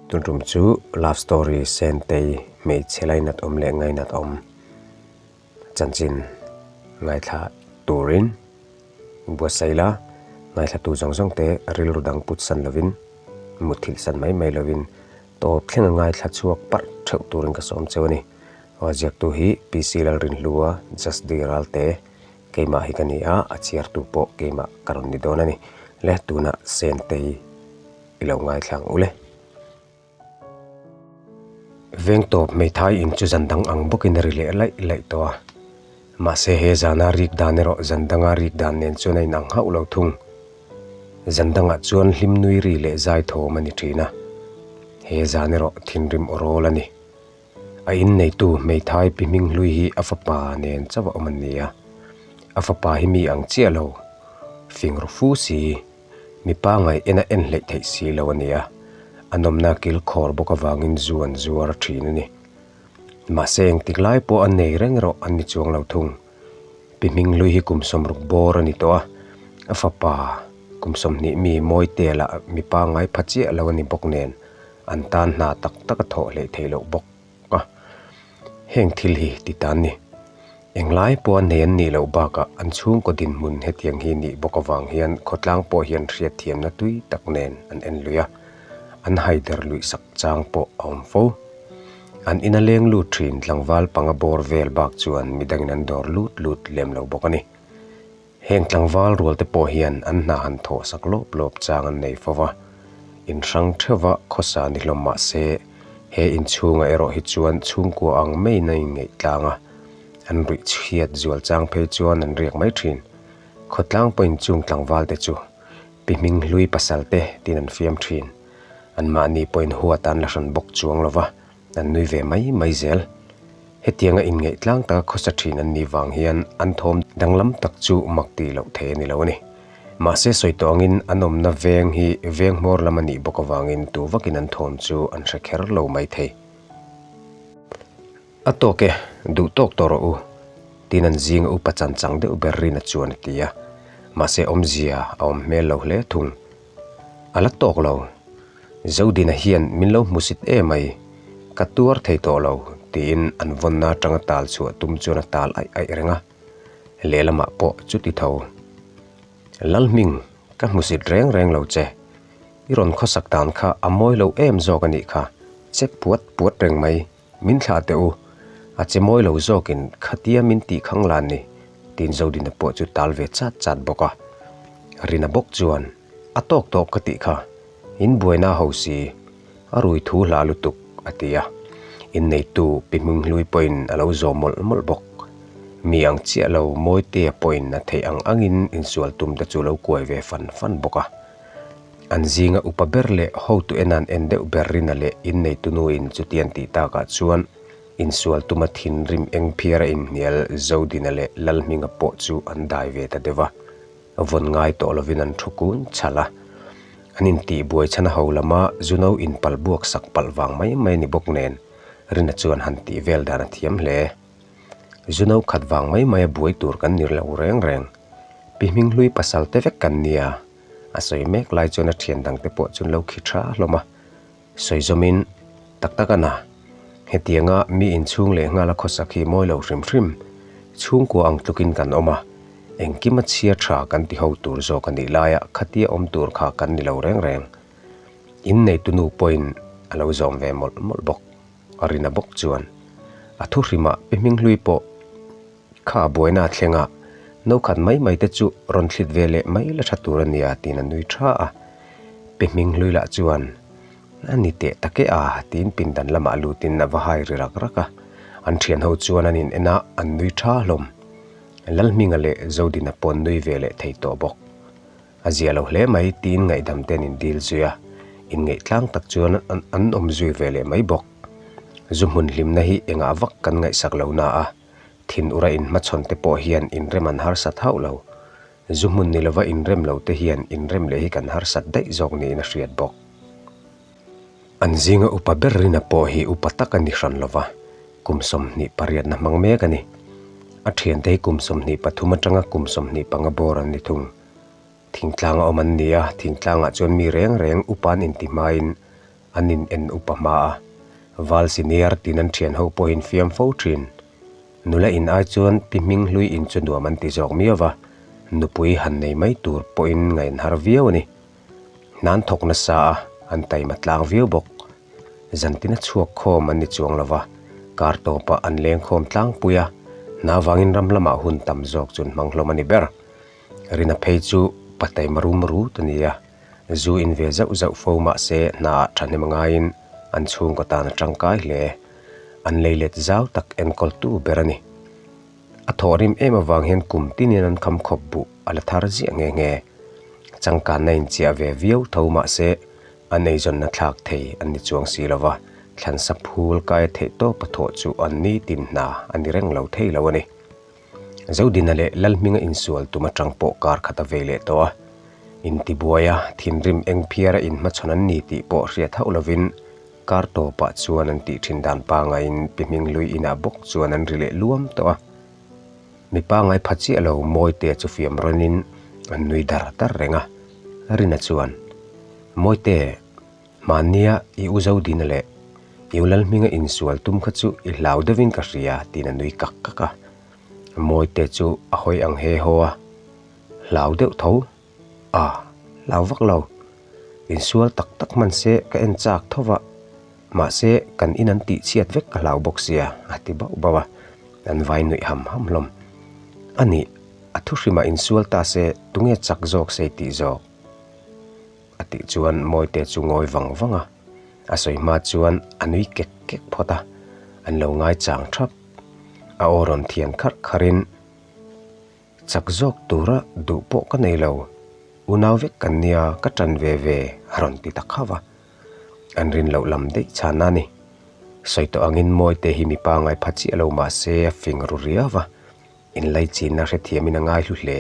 Tun tum chu love story Sentei hmeichhe lainat awm leh ngainat awm chanchin ngaithla turin buatsaih la, ngaithlatu zawng zawng te rilru dang put san lovin mutthilh san mai mai lovin tawp thlenga ngaithla chhuak parh theuh turin ka sawm cheu a ni. Aw ziaktu hi PC Lalrinhlua Jasdi Ralte keimah hi ka ni a, a chhiartu pawh keimah ka rawn ni dawn a ni. Le tunah Sentei i lo ngaithla ang u le. Veng tawp hmeithai in chu zan dang ang bawkin a ri leh laih laih tawh a. Mahse he zana rik dan erawh zan danga rik dan nen chuan a inang hauh lo thung. Zan dangah chuan hlim nui ri leh zai thawm a ni thin a. He zan erawh thinrim aw rawl a ni. A inneitu hmeithai pi hming hlui hi a fapa nen chauh a awm an ni a. A fapa hi mi ang chiah lo, fing ru fu si. Mipa ngaih ena en hleih theih si lo a ni a, a nawmna kil khawr bawk avangin zu an zuar a thin a ni. Mahse engtik lai pawh a nei reng erawh an ni chuang lo thung. Pi Hminghlui hi kum sawmruk bawr a ni tawh a, a fapa kum 20 mi Mawitea lah mipa ngai pha chiah lo a ni bawk nen an tan hna tak tak a thawh hleih theih loh bawk a, heng thil hi ti tan ni. Englai pawh a nei an nih loh bakah an chhungkaw dinhmun hetiang hi nih bawk avang hian khawtlang pawh hian hriatthiamna tui tak nen an en lui a, an haider luih sak chang pawh a awm fo. An ina leng lut thin tlangval panga bawr vel bak chuan midangin an dawr lut lut lem lo bawk a ni. Heng tlangval rual te pawh hian an hna han thawh sak lawp lawp chang an nei fo va, in hrang theuh va khawsa ni hlawm mah se, he inchhungah erawh hi chuan chhungkua ang maiin a inngeih tlang a, an ruih chhiat zual chang phei chuan an riak mai thin. Khawtlang pawhin chung tlangval te chu pi hming hlui pasal te tiin an fiam thin. Anmahni pawhin huat an la hran bawk chuang lo va. An nui ve mai mai zel. Hetianga inngeih tlang taka khawsa thin an nih vang hian an thawm danglam tak chu mak tih loh thei a ni lo a ni. Mahse sawi tawh angin an awmna veng hi veng hmawr lam a nih bawk avangin tu vakin an thawm chu an hre kher lo mai thei. A tawk e, duh tawk tawh rawh u, tiin an zinga upa chan chang deuh ber Rina chuan a ti a. Mahse awmzia a awm hmel lo hle thung. A la tawk lo. Zodina hian min lo hmusit em mai, ka tuar thei tawh lo, tiin an vawnna atanga tal chhuah tum chuan a tal aih aih reng a. Lehlamah pawh chuti tho. Lalhming, ka hmusit reng reng lo che. I rawn khawsak dan kha a mawi lo em zawk a nih kha, che puat puat reng mai. Min thlah teh u, a che mawi lo zawkin khatia min tih khang lan ni, tiin Zodina pawh chu tal ve chat chat bawk a. Rina bawk chuan, A tawk tawk ka tih kha, in buaina ho si, a rui thu hla lutuk, a ti a. Inneitu Pi Hminghlui pawhin a lo zawm mawlh mawlh bawk. Mi ang chiah lo Mawitea pawhin a theih ang angin insual tum te chu lo kuai ve fan fan bawk a. An zinga upa ber leh hotu enan en deuh ber Rina leh inneitunuin chutian tih takah chuan insual tuma thinrim eng phiara inhnial Zodina leh Lalhminga pawh chu an dai ve ta deuh a, vawn ngai tawh lovin an thu kun chhalh a. An intihbuai chhan a ho lama Zuno inpal buak sak palh vang mai mai a ni bawk nen Rina chuan han tih vel dan a thiam hle. Zuno khat vang mai mai a buai tur kan ni lo reng reng. Pi Hminghlui pasal te vek kan nia. A sawi mek lai chuan a thian dangte pawh chu an lo khi tha hlawm a. Sawi zawmin, Tak tak a na. Hetianga mi inchhung leh nghal a khawsak hi mawi lo hrim hrim. Chhungkua ang tlukin kan awm a, engkim a chhia tha kan ti ho tur zawk a nih laia khatia awm tur kha kan ni lo reng reng. Inneitu nu pawhin a lo zawm ve mawlh mawlh bawk. A rina bawk chuan a thu hrimah pi hminghlui pawh Kha buaina a thleng a, no khat mai mai te chu rawn thlit ve leh mai la tha tur a nia tiin a nui tha a. Pi Hminghlui lah chuan, A ni teh tak e a tiin pindan lamah lutin a va hai ri rak rak a. An thian ho chuan an in en a, an nui tha hlawm. Lalhminga leh Zodina pawh an nui ve leh thei tawh bawk. A zia lo hle mai tiin ngaihdam te an indil zui a, inngeih tlang tak chuan an awm zui ve leh mai bawk. Zu hmun hlimna hi engah vak kan ngaihsak lo na a. Thin ura inhmachhawn te pawh hian inrem an harsat hauh lo. Zu hmun ni lova inrem lo te hian inrem leh hi kan harsat daih zawk niin a hriat bawk. An zinga upa ber Rina pawh hi upa tak a ni hran lova, kum 28 na hmang mek a ni. A thiante hi kum 23 atanga kum 25 bawr an ni thung. Thingtlanga awm an ni a, thingtlangah chuan mi reng reng upa an inti hmain. An in en upa hma a, Val senior tin an thian ho pawhin fiam fo thin. Nula in ai chuan pi hming hlui in chu nuam an ti zawk miau va, nupui han nei mai tur pawhin ngaih an har viau a ni. Hnan thawk nasa a, an taima tlang viau bawk. Zantin a chhuak khawm an ni chuang lo va, kar tawpah an leng khawm tlangpui a, hna vangin ram lamah hun tam zawk chu an hmang hlawm a ni ber. Rina phei chu pa taima rum rut a ni a, zu in ve zauh zauh fo mah se hnaah thahnem a ngaiin an chhungkaw tan a tangkai hle. An lei let zau tak enkawltu ber a ni. A thawhrim em avang hian kum tinin an kham khawp buh a la thar ziah nghe nghe. Changkanna inchiah ve viau tho mah se an eizawnna thlak thei an ni chuang si lo va, thlansa phul kaia theih tawpa thawh chu an nitin hna a ni reng lo thei lo a ni. Zodina leh Lalhminga insual tum atang pawh kar khat a vei leh tawh a, intibuaia thinrim eng phiara inhmachhawn an ni tih pawh hriat hauh lovin kar tawpah chuan an tih thin dan pangaiin Pi Hminglui inah bawk chuan an ri leh luam tawh a. Mi pangai pha chiah lo Mawitea chu fiam rawnin an nui dar dar reng a, Rina chuan, Mawite, Mahnia i u Zodina leh i u Lalhminga insual tum kha chu i hlau deuhin ka hria tiin a nui kak kak a. Mawite chu a hawi ang he haw a, Hlau deuh tho? A, hlau vak lo. Insual tak tak hman se ka en chak tho va, mahse kan in an tih chhiat vek ka hlau bawk sia a ti bauh bauh a, an vai nuih ham ham hlawm. A nih, a thuhrimah insual ta se tunge chak zawk sei tih zawk? A tih chuan Mawite chu ngawi vang vang a, a sawi hma chuan a nui kek kek phawt a, an lo ngai chang thap. A aw rawn thian kharh kharhin, Chak zawk tura duh pawh ka nei lo, unau vek kan nia ka ṭan ve ve a rawn ti ta khauh a. An rin loh lam daih chhan a ni. Sawi tawh angin Mawite hi mipa ngai pha chiah lo mah se a fing ru riau a. Inlaichinna hrethiamin a ngai hlu hle.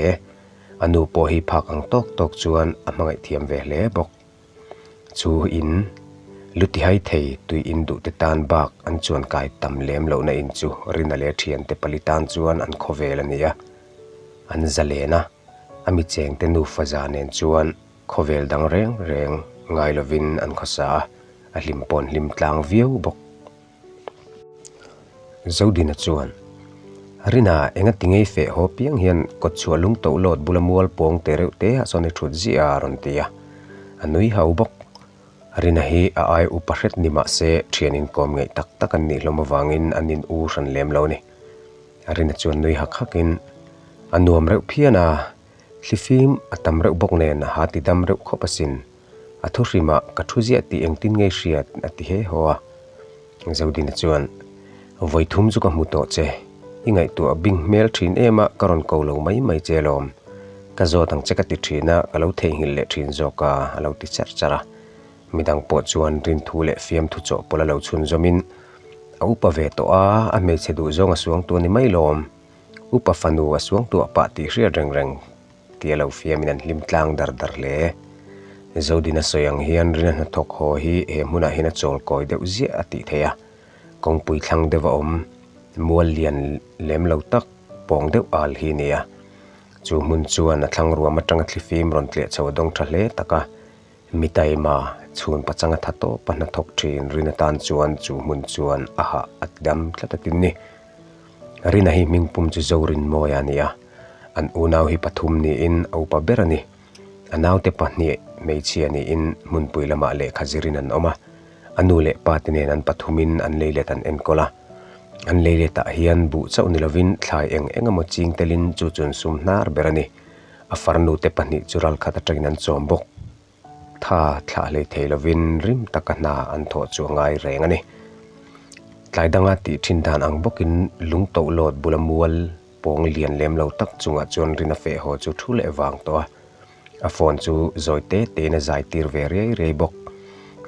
A nu pawh hi phak ang tawk tawk chuan a hmangaih thiam ve hle bawk. Chu in, lu tihai thei tui in duhte tan bak an chuan kai tam lem lohna in chu Rina leh thiante pali tan chuan an khawvel a ni a. An zalen a, a mi chengte nufa za nen chuan khawvel dang reng reng ngai lovin an khawsa a, a hlim pawn hlim tlang viau bawk. Zodina chuan, Rina, enga ti ngei feh haw piang hian kawtchhuah lung toh lawt bula mual pawng te reuh te ah sawn i thut ziah a rawn ti a. A nui hau bawk. Rina hi a ai upa hret ni mah se thian inkawm ngeih tak tak an nih hlawm avangin an in u hran lem lo a ni. Rina chuan nui hak hakin, A nuam reuh phian a, thlifim a tam reuh bawk nen a ha ti dam reuh khawp asin. A thuhrimah ka thu ziah tih engtin ngei hriat a ti he haw a. Zodina chuan, Vawi thum chu ka hmu tawh che. I ngaihtuah bing hmel thin em a, ka rawn ko lo mai mai che alawm. Ka zawt ang che ka ti thin a, ka lo theihnghilh leh thin zawk a, a lo ti charh charh a. Midang pawh chuan rinthu leh fiamthu chawhpawlh a lo chhunzawmin, A upa ve tawh a, a hmeichhe duhzawng a suangtuah ni mai lawm. Upa fanu a suangtuah pah tih hriat reng reng. Tia lo fiamin an hlim tlang dar dar hle. Zodina sawi ang hian Rina hnathawk haw hi he hmunah hian a chawl kawi deuh ziah a tih theih a. Kawngpui thlang deuh a awm, mual lian lem lo tak, pawng deuh al hi a ni a. Chu hmun chuan a thlang ruam atanga thlifim rawn tleh chho a dawng tha hle tak a. Mi taima, chhun pachanga tha tawpa hnathawk thin Rina tan chuan chu hmun chuan a hah a ti dam tlat a tin ni. Rina hi hmingpum chu Zorinmawia a ni a, an unau hi pathum niin a upa ber a ni. A naute pahnih hmeichhia niin hmunpui lamah lehkha zirin an awm a, a nu leh pa te nen an pathumin an leilet an enkawl a. An leiletah hian buh chauh ni lovin thlai eng eng emaw ching telin chu chun sum hnar ber a ni. A farnute pahnih chu ralkhat atangin an chawm bawk. Tha thlah hlei thei lovin rim taka hna an thawh chu a ngai reng a ni. Tlai danga tih thin dan ang bawkin lung toh lawt bula mual pawng lian lem lo tak chungah chuan Rina feh haw chu thu leh vang tawh a. A phone chu zawi te tein a zai tir ve riai riai bawk.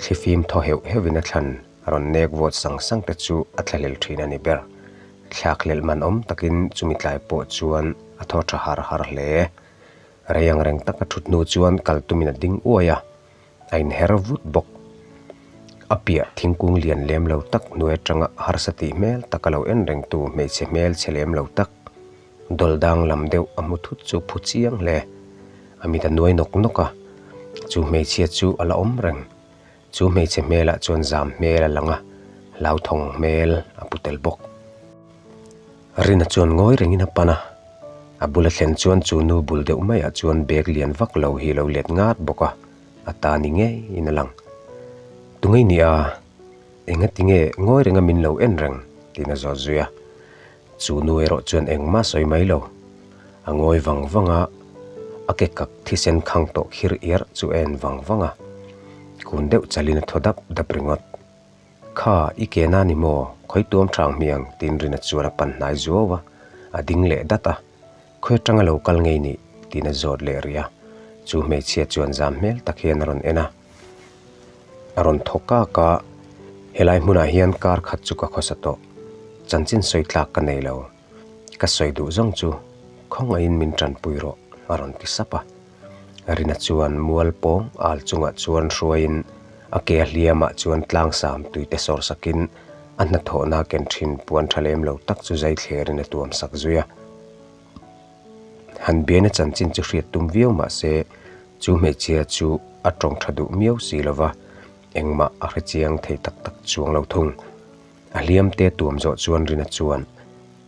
Thlifim thaw heuh heuhin a thlan a rawn nek vawt sang sang te chu a thlahlel thin a ni ber. Thlakhlelh man awm takin chumi tlai pawh chuan a thaw tha har har hle. Rei ang reng taka thut hnu chuan kal tumin a ding uai a, a inher vut bawk. A piah thingkung lian lem lo tak hnuai atanga harsa tih hmel taka lo en rengtu hmeichhe hmel chhe lem lo tak, dawl dang lam deuh a hmu thut chu phu chiang hle. A mit a nuai nawk nawk a, chu hmeichhia chu a la awm reng. Chu hmeichhe hmelah chuan zam hmel a lang a, hlauthawng hmel a pu tel bawk. Rina chuan ngawi rengin a pan a, a bula thlen chuan chu nu bul deuh maiah chuan bag lian vak lo hi lo let ngat bawk a, a ta ni ngeiin a lang. Tungei nia, engati nge ngawi renga min lo en reng? tiin a zawt zui a. Chu nu erawh chuan engmah sawi mai lo. A ngawi vang vang a, a ke kak thisen khang tawh khir iar chu a en vang vang a. Kun deuh chalin a thaw dap dap ringawt. Kha, i ke na ni maw? Khawi tuam thang hmiang? tiin Rina chuan a pan hnai zuau a, a ding leh dat a. Khawi atanga lo kal ngei nih? tiin a zawt leh rih a. Chu hmeichhia chuan zam hmel tak hian a rawn en a. A rawn thaw kak a, Helai hmunah hian kar khat chu ka khawsa tawh. Chanchin sawi tlak ka nei lo. Ka sawi duh zawng chu khawngaihin min tanpui rawh a rawn ti sap a. Rina chuan mual pawng al chungah chuan hruaiin a ke a hliamah chuan tlangsam tuite sawr sakin a hnathawhna ken thin puan tha lem lo tak chu zai thlerin a tuam sak zui a. Han biaina chanchin chu hriat tum viau mah se chu hmeichhia chu a tawng tha duh miau si lo va, engmah a hre chiang thei tak tak chuang lo thung. A hliam te tuam zawh chuan Rina chuan,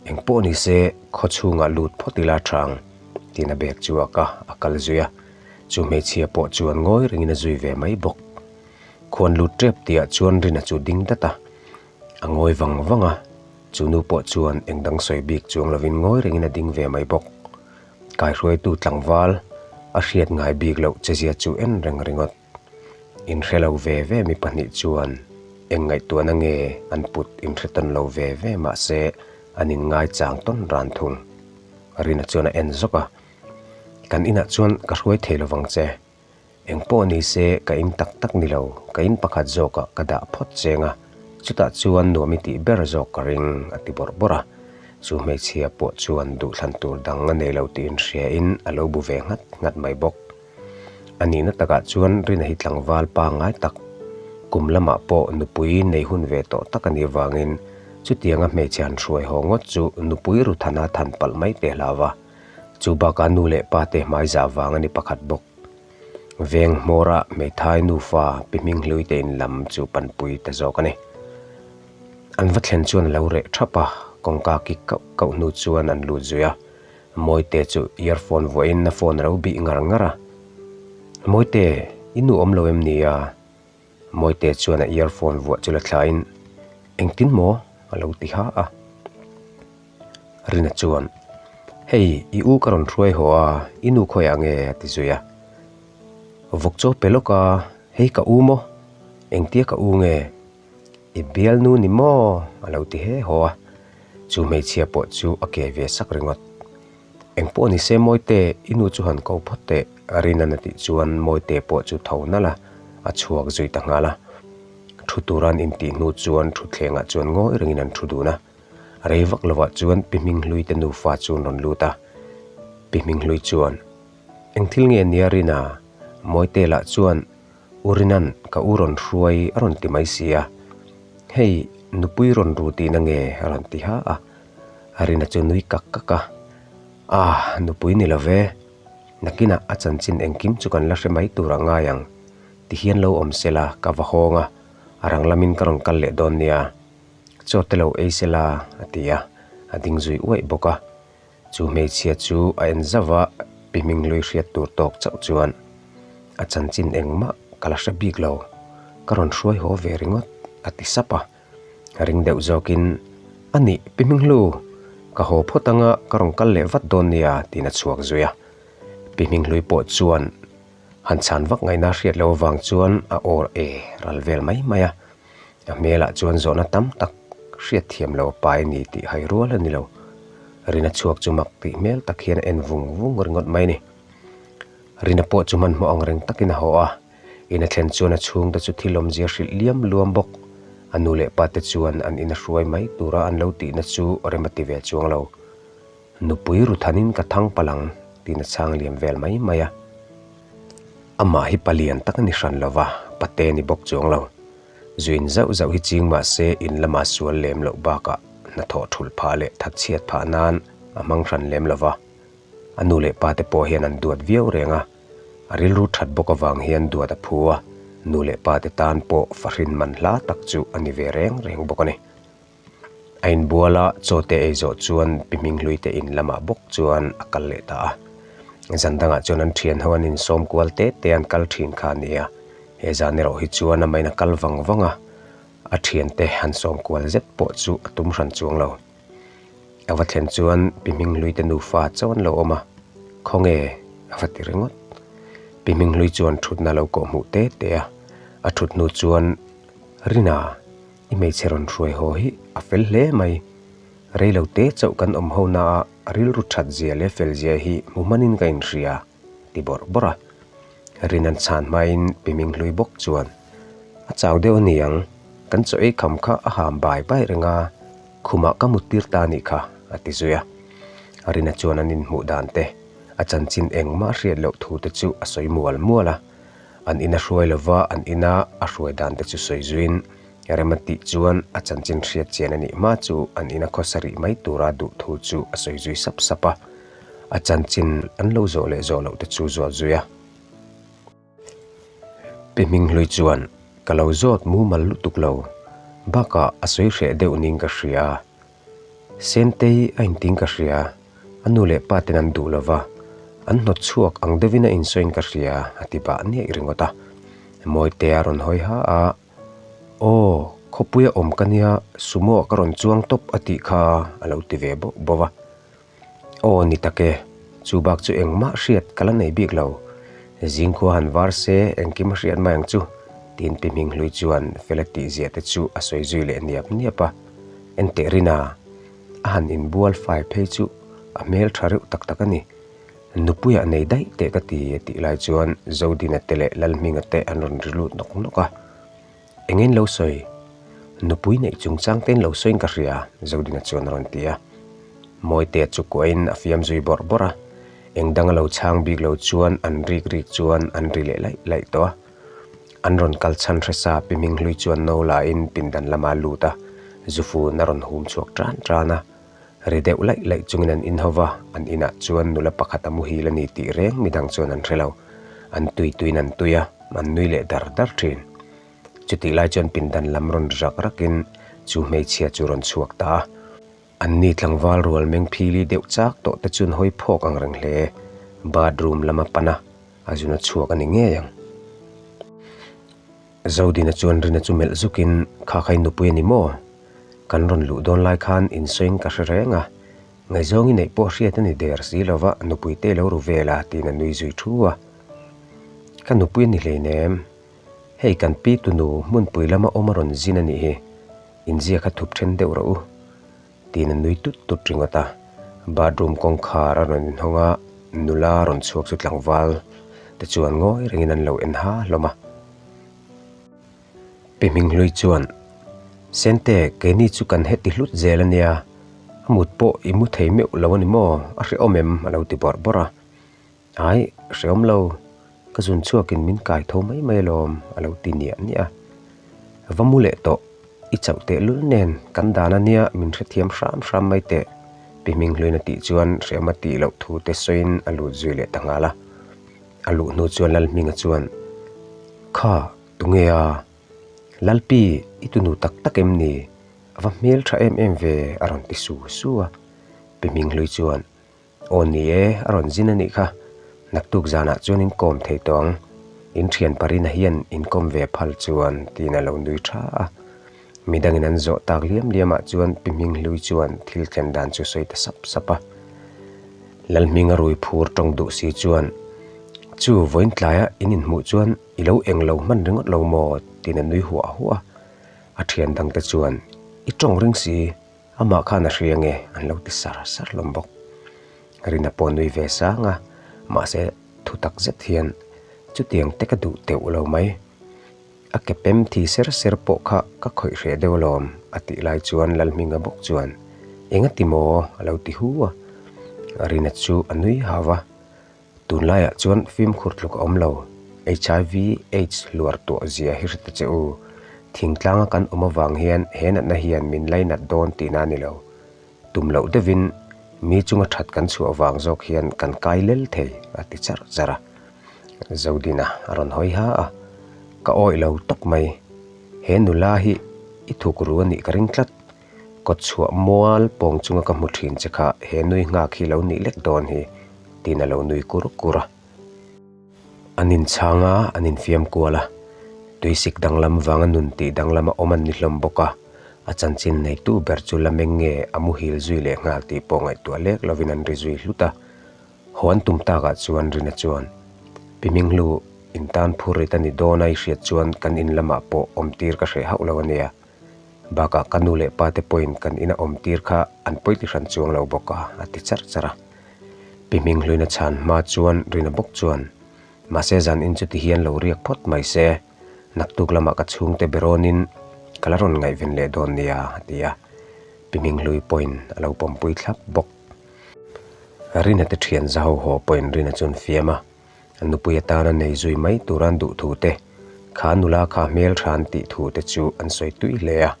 Eng pawh ni se, khaw chhungah lut phawt ila thang, tiin a bag chu a ka a kal zui a. Chu hmeichhia pawh chuan ngawi rengin a zui ve mai bawk. Khuan lut tep tihah chuan Rina chu ding dat a, a ngawi vang vang a. Chu nu pawh chuan eng dang sawi bik chuang lovin ngawi rengin a ding ve mai bawk. Kaihruaitu tlangval a hriat ngai bik loh chezia chu en reng ringawt. Inhre lo ve ve mi pahnih chuan eng ngaihtuahna nge an put inhre tawn lo ve ve mahse an inngai chang tawn ran thung. Rina chuan a en zawk a, Kan inah chuan ka hruai thei lovang che. Eng pawh ni se ka in tak tak ni lo, ka in pakhat zawkah ka dah phawt cheng a, chutah chuan nuam i tih ber zawk ka ring a ti bawrh bawrh a. Chu hmeichhia pawh chuan duhthlan tur dang a nei lo tih inhriain a lo bu ve nghat nghat mai bawk. A nihna takah chuan Rina hi tlangval pangngai tak, kum lamah pawh nupui nei hun ve tawh tak a nih avangin chutianga hmeichhe han hruai haw ngawt chu nupui Ruthana than palh mai teh hlau a. Chu bakah nu leh pa te hmai zah vang a ni pakhat bawk. Veng hmawra hmeithai nufa pi hming hlui te in lam chu panpui ta zawk a ni. An va thlen chuan a lo reh thap a, kawngka kik kauh kauh hnu chuan an lut zui a. Mawite chu earphone vuahin a phone a lo bih ngar ngar a. Mawite, i nu awm lo em ni a? Mawite chuan a earphone vuah chu la thlain, Engtin maw? a lo ti ha a. Rina chuan, Hei, i u ka rawn hruai haw a, i nu khawiah nge? a ti zui a. Vawk chaw pe lawk a, hei ka u maw? Engtia ka u nge? I bialnu ni maw? a lo ti he haw a. Chu hmeichhia pawh chu a ke ve sak ringawt. Eng pawh ni se Mawite, i nu chu han ko phawt teh, Rina'n a tih chuan Mawite pawh chu tho nalh a, a chhuak zui ta nghal a. Thu tura an intih hnu chuan thutthlengah chuan ngawi rengin an thu dun a. Rei vak lovah chuan Pi Hminghlui te nufa chu an rawn lut a. Pi Hminghlui chuan, Eng thil nge nia Rina? Mawite lah chuan, U Rina'n ka u rawn hruai a rawn ti mai si a. Hei, nupui rawn ru tihna nge? a rawn ti ha a. Rina chu nui kak kak a, Ah, nupui ni lo ve. Nakinah a chanchin engkim chu kan la hre mai tur a ngai ang. Tihian lo awm sela ka va hawng a, a rang lamin ka rawn kal leh dawn nia. Chaw te lo ei sela a ti a, a ding zui uaih bawk a. Chu hmeichhia chu a en zauh a, pi hminghlui hriat tur tawk chauh chuan a chanchin engmah ka la hre bik lo, ka rawn hruai haw ve ringawt a ti sap a. Ring deuh zawkin, A nih, pi hminghlu, ka haw phawt anga ka rawn kal leh vat dawn nia tiin a chhuak zui a. Pi hminghlui pawh chuan han chhan vak ngaihna hriat loh avang chuan a aw e ral vel mai mai a. A hmelah chuan zawhna tam tak hriat thiam lo a pai a ni tih hai rual a ni lo. Rina chhuak chu mak tih hmel tak hian a en vung vung ringawt mai a ni. Rina pawh chu hmanhmawh ang reng takin a haw a, in a thlen chuan a chhungte chu thil awmzia hrilh liam luam bawk. A nu leh pa te chuan an in a hruai mai tura an lo tihna chu rem a ti ve chuang lo. Nupui Ruthanin ka thang palh ang tiin a chhang liam vel mai mai a. Amah hi palian tak a ni hran lo va, pate ni bawk chuang lo. Zuin zauh zauh hi ching mah se in lama sual lem loh bakah hnathawh thulh phah leh thatchhiat phah nan a hmang hran lem lo va. A nu leh pa te pawh hian an duat viau reng a, a rilru that bawk avang hian duat a phu a. Nu leh pa te tan pawh fahrin man hla tak chu a ni ve reng reng bawk a ni. A inbual a, chaw te ei zawh chuan pi Hminghlui te in lamah bawk chuan a kal leh ta a. Zan dangah chuan an thian ho an insawm kual te te an kal thin kha a ni a, he zan erawh hi chuan amahin a kal vang vang a, a thiante han sawm kual zet pawh chu a tum hran chuang lo. A va thlen chuan Pi Hminghlui te nufa chauh an lo awm a, Khawnge? a va ti ringawt. Pi Hminghlui chuan thutna a lo kawh hmuh te te a, a thut hnu chuan Rina, i hmeichhe rawn hruai haw hi a fel hle mai. Rei lo te chauh kan awm ho na a, rilru that zia leh fel zia hi hmu hmanin ka inhria, ti bawrh bawrh a. Rin an chhan hmain Pi Minghlui bawk chuan, A chau deuh a ni ang, kan chaw ei kham kha a ham bai bai reng a, khumah ka mut tir ta a nih kha, a ti zui a. Rina chuan an inhmuh dan te, a chanchin engmah hriat loh thu te chu a sawi mual mual a. An ina hruai lova an ina a hruai dan te chu sawi zuiin rem a tih chuan a chanchin hriat chian a nih hma chu an ina khawsa rih mai tura duh thu chu a sawi zui sap sap a. A chanchin an lo zawh leh zawh loh te chu zawt zui a. Pi Hminghlui chuan, Ka lo zawt mumal lutuk lo, bakah a sawi hreh deuh ning ka hria. Sentei a inting ka hria, a nu leh pa ten an duh lo va, an hnawt chhuak ang deuhin a insawiin ka hria, a ti bah niaih ringawt a. Mawitea rawn hawi ha a, Aw, khawpuia awm ka nia, sumo ah ka rawn chuang tawp a tih kha a lo ti ve bauh bauh a. Aw ni tak e, chu bak chu engmah hriat ka la nei bik lo. Zingkhua han var se engkim a hriat mai ang chu, tiin Pi Hminghlui chuan Fela tihzia te chu a sawi zui leh niap niap a. Enteh Rina, a han inbual fai phei chu a hmel tha reuh tak tak a ni. Nupuiah nei daih teh ka ti a tih lai chuan Zodina te leh Lalhminga te an rawn ri lut nawk nawk a. Engin lo sawi? Nupui neih chungchang tein lo sawiin ka hria, Zodina chuan a rawn ti a. Mawitea chu kuahin a fiam zui bawrh bawrh a. Eng dang a lo chhang bik lo chuan an rik rik chuan an ri leh laih laih tawh a. An rawn kal chhan hresa Pi Hminghlui chuan no lain pindan lama lut a, zufun a rawn hum chhuak tan tan a. Ri deuh laih laih chungin an inho va, an inah chuan nula pakhat a muhil a ni tih reng midang chuan an hre lo. An tui tuiin an tui a, an nui leh dar dar thin. Chutih lai chuan pindan lam rawn rak rakin chu hmeichhia chu rawn chhuak ta a. Anni tlangval rual meng phili deuh chak tawh te chuan hawi phawk ang reng hle. Bathroom lama pan a, a zun a chhuak a ni ngei ang. Zodina chuan Rina chu melh zukin, Kha kha i nupui a ni maw? Kan rawn luh dawn lai khan insawiin ka hre reng a, ngaihzawng i neih pawh hriat a ni der si lova nupui te lo ru vel a tiin a nui zui thu a. Ka nupui a ni hleinem, hei kan pi tunu hmunpui lama awm a rawn zin a nih hi, inzia kha thup then deuh rawh u tiin a nui tut tut ringawt a. Bathroom kawngkhar a rawn inhawng a, nula rawn chhuak chu tlangval te chuan ngawi rengin an lo en ha hlawm a. Pi Hminghlui chuan, Sente, keini chu kan heti hlut zel a nia, a mut pawh i mu thei meuh lo a ni maw? A hrehawm em? a lo ti bawrh bawrh a. Ai, hrehawm lo, ka zun chhuakin min kai tho mai mai alawm, a lo ti niah niah a. Va mu leh tawh, i chauh teh lul nen kan dan a nia min hrethiam hram hram mai teh, Pi Hminghluin a tih chuan hrehawm a tih loh thu te sawiin a lut zui leh ta nghal a. A luh hnu chuan Lalhminga chuan, Kha, tunge a? Lalpi, i tunu tak tak em ni? A va hmel tha em em ve, a rawn ti su su a. Pi Hminghlui chuan, Aw ni e, a rawn zin a nih kha. Naktuk zanah chuan in kawm thei tawh ang. In thian Parina hian in kawm ve phal chuan, tiin a lo nui tha a. Midangin an zawh tak liam liamah chuan Pi Hminghlui chuan thil thlen dan chu sawi ta sap sap a. Lalhminga rui phur tawng duh si chuan, Chu vawiin tlaia in inhmuh chuan i lo eng lo hman ringawt lo maw? tiin a nui huah huah a. A thian dangte chuan, I tawng ring si, amah khan a hria nge? an lo ti sar sar hlawm bawk. Rina pawh nui ve sang a, mahse thu tak zet hian, Chutiang te ka duh teuh lo mai. A ke pem thi ser ser pawh kha ka khawih hreh deuh alawm, a tih lai chuan Lalhminga bawk chuan, Enga ti maw? a lo ti hu a. Rina chu a nui hau va, Tunlaiah chuan fimkhur tluk a awm lo, HIV, aids hluar tuah zia hi hre ta che u. Thingtlanga kan awm avang hian he natna hian min lainat dawn tihna a ni lo. Tum loh deuhin mi chunga that kan chhuah vang zawk hian kan kai lel thei, a ti charh charh a. Zodina a rawn hawi ha a. Ka awih lo tawp mai. He nula hi i thuk ru a nih ka ring tlat. Kawtchhuah mual pawng chunga ka hmu thin che kha he nui nghak hi lo nih lek dawn hi, tiin a lo nui kur kur a. An inchhang a, an infiam kual a. Tuisik danglam vanga nun tih danglam a awm an ni hlawm bawk a. A chanchin neitu ber chu la meng nge a muhil zui leh nghal tih pawh ngaihtuah lek lovin an ri zui hlut a. Haw an tum takah chuan Rina chuan, Pi Minghlu, in tan phur rit a ni dawn a i hriat chuan kan in lamah pawh awm tir ka hreh hauh lo a nia. Bakah ka nu leh pa te pawhin kan ina awm tir kha an pawi ti hran chuang lo bawk a, a ti charh charh a. Pi Minghluina chhan hma chuan Rina bawk chuan, Mahse zan in chuti hian lo riak phawt mai se, naktuk lamah ka chhungte berawnin ka la rawn ngaihven leh dawn nia, a ti a. Pi Minghlui pawhin a lo pawmpui thlap bawk. Rina te thian za ho haw pawhin Rina chu an fiam a, a nupui atana nei zui mai tura an duh thu te, kha nula kha hmel tha an tih thu te chu an sawi tui hle a.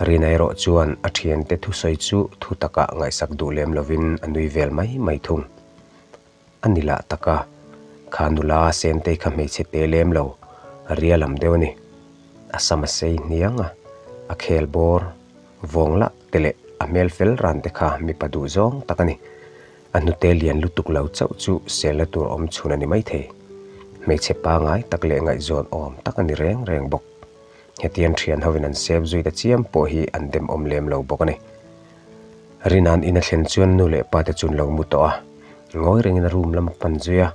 Rina erawh chuan a thiante thusawi chu thu takah ngaihsak duh lem lovin a nui vel mai mai thung. A ni lah tak a, kha nula Sentei kha hmeichhe te lem lo, a ria lam deuh a ni. A sam a sei hniang a, a khel bawr vawng lah te leh a hmel fel ran te kha mipa duh zawng tak a ni. A hnute lian lutuk lo chauh chu selna tur awm chhun a ni maithei. Hmeichhe pangai tak leh ngaihzawn awm tak a ni reng reng bawk. Hetiang thian hovin an sep zui ta chiam pawh hi an demawm lem lo bawk a ni. Rina'n in a thlen chuan nu leh pa te chu an lo mu tawh a, ngawi rengin a room lam a pan zui a,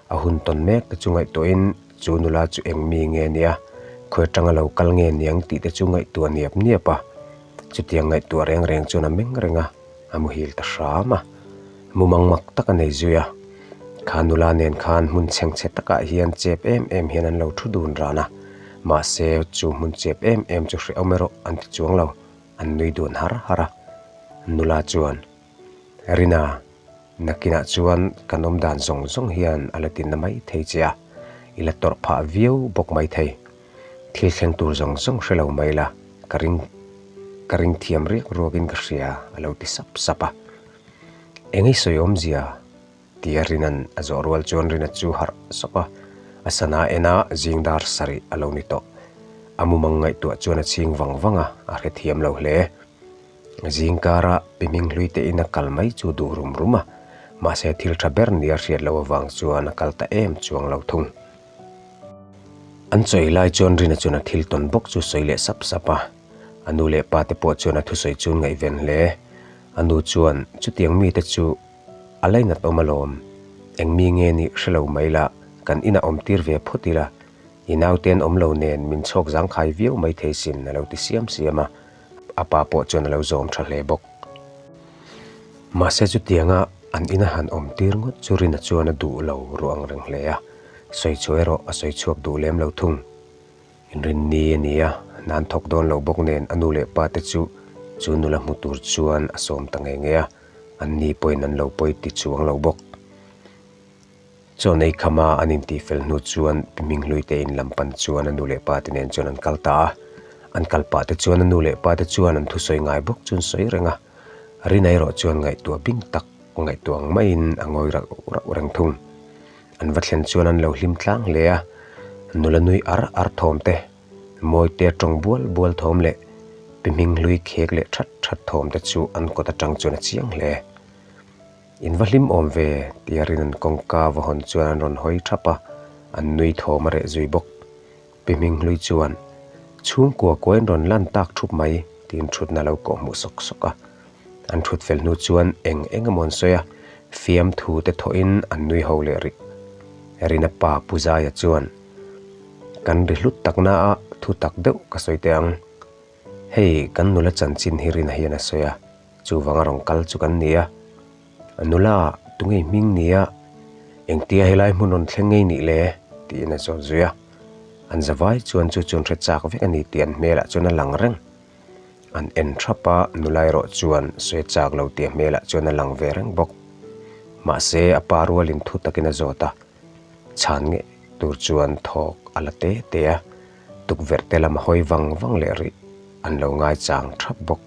a hun tawn mek te chu ngaihtuahin chu nula chu eng mi nge nia, khawi atanga lo kal nge niang tih te chu ngaihtuah niap niap a, chutiang ngaihtuah reng reng chuan a meng reng a, a muhil ta hram a, mumang mak tak a nei zui a, kha nula nen khan hmun chhengchhe takah hian chep em em hian an lo thu dun ran a, mahse chu hmun chep em em chu hrehawm erawh an ti chuang lo. An nui dun har har a, nula chuan, Rina, nakinah chuan kan awm dan zawng zawng hian a la tinna mai thei che a, i la tawrh phah viau bawk mai thei. Thil thleng tur zawng zawng hre lo mai la, ka ring ka ring thiam riak ruakin ka hria, a lo ti sap sap a. Eng i sawi awmzia? Tia Rina'n a zawh rual chuan Rina chu harh sawk a, a sana en a zing dar sarih a lo ni tawh. A mumang ngaihtuah chuan a chhing vang vang a, a hrethiam lo hle. Zing kara pi hming hlui te in a kal mai chu duh rum rum a, mahse thil tha ber nia hriat loh avang chuan a kal ta em chuang lo thung. An chawi lai chuan Rina chuan a thil tawn bawk chu sawi leh sap sap a, a nu leh pa te pawh chuan a thusawi chu an ngaihven hle. A nu chuan chutiang mite chu A lainat awm alawm. Eng mi nge nih hre lo mai la, kan inah awm tir ve phawt ila. I naute an awm lo nen min chhawk zangkhai viau mai thei sin a lo ti siam siam a, a pa pawh chuan a lo zawm tha hle bawk. Mahse chutianga an ina han awm tir ngawt chu Rina chuan a duh lo ruah ang reng hle a, sawi chhuah erawh a sawi chhuak duh lem lo thung. Inrinni a ni a, nan thawk dawn lo bawk nen a nu leh pa te chu chu nula hmu tur chuan a sawm ta ngei ngei a, an ni pawhin an lo pawi ti chuang lo bawk. Chaw nei khama an intih fel hnu chuan Pi Hminghlui te in lam pan chuan a nu leh pa te nen chuan an kal ta a, an kal pah te chuan a nu leh pa te chuan an thusawi ngai bawk chu an sawi reng a, Rina erawh chuan ngaihtuah bing tak ngaihtuah ang maiin a ngawi rauh rauh reng thung. An va thlen chuan an lo hlim tlang hle a, nula nui ar ar thawm te, mawite tawng bual bual thawm leh pi hming hlui khek leh that that thawm te chu an kawt atang chuan a chiang hle. In va hlim awm ve tia rin an kawngka va hawn chuan an rawn hawi thap a, an nui thawm a reh zui bawk. Pi hming hlui chuan, Chhungkua kuain rawn lan tak thup mai tiin thutna lo kawhhmuh sawk sawk a. An thut fel hnu chuan eng eng emaw an sawi a, fiamthu te thawhin an nui ho leh rih. Rina pa Pu Zaia chuan, Kan ri hlut takna a thu tak deuh ka sawi teh ang. Hei kan nula chanchin hi Rina hian a sawi a, chuvanga rawn kal chu kan ni a. Nula tunge hming nia engtia helai hmun rawn thleng ngei nih le? tiin a zawt zui a. An zavai chuan chu chu an hre chak vek a ni tih an hmelah chuan a lang reng. An en thap a, nula erawh chuan sawi chak lo tih a hmelah chuan a lang ve reng bawk. Mahse, a pa rualin thu takin a zawt a, chhan ngei tur chuan thawk a la te te a, tukverh te lam a hawi vang vang leh rih an lo ngaichang thap bawk.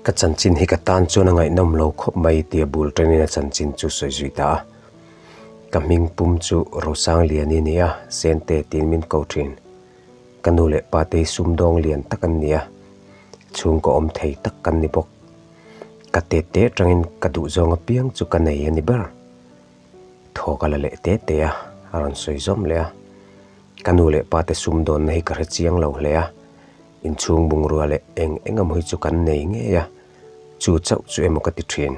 Ka chanchin hi ka tan chuan a ngaihnawm lo khawp mai tia bul ṭenin a chanchin chu sawi zui ta a. Ka hming pum chu Rosangliani ni a, Sente tiin min ko thin. Ka nu leh pa te hi sumdawng lian tak an ni a, chhungkaw awm thei tak kan ni bawk. Ka tet te atangin ka duhzawng apiang chu ka nei a ni ber. Thaw ka la leh te te a, a rawn sawi zawm leh a. Ka nu leh pa te sumdawnna hi ka hre chiang lo hle a, inchhung bungrua leh eng eng emaw hi chu kan nei ngei a, chu chauh chu emaw ka ti thin.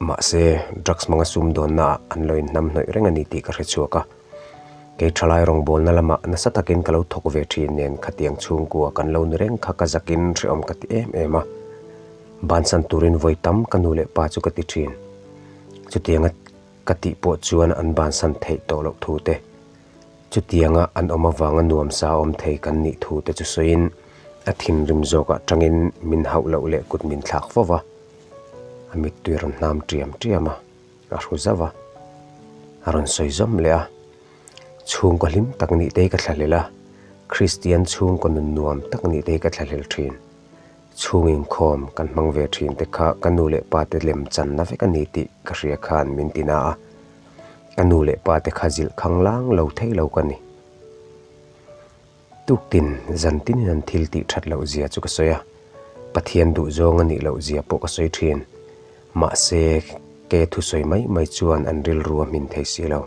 Mahse, drugs hmanga sumdawnna ah an lo inhnamhnawih reng a ni tih ka hre chhuak a. Kei thalai rawngbawlna lamah nasa takin ka lo thawk ve thin nen khatiang chhungkua kan lo ni reng kha ka zakin hrehawm ka ti em em a. Bansan turin vawi tam ka nu leh pa chu ka ti thin. Chutianga ka tih pawh chuan an bansan theih tawh loh thu te, chutianga an awm avanga nuamsa awm thei kan nih thu te chu sawiin a thinrim zawkah tangin min hauh loh leh kut min thlak fo va. A mittui a rawn hnam tiam tiam a, a hru zauh a, a rawn sawi zawm leh a. Chhungkaw hlim tak nih te hi ka thlahlel a, Kristian chhungkaw nun nuam tak nih te hi ka thlahlel thin. Chhung inkhawm kan hmang ve thin te kha ka nu leh pa te lem channa vek a ni tih ka hria khan min ti na a, ka nu leh pa te kha zilh khang lang lo thei lo ka ni. Tuktin zan tinin an thil tih that loh zia chu ka sawi a, Pathian duh zawng a nih loh zia pawh ka sawi thin. Mahse, ke thusawi mai mai chuan an rilru a hmin thei si lo.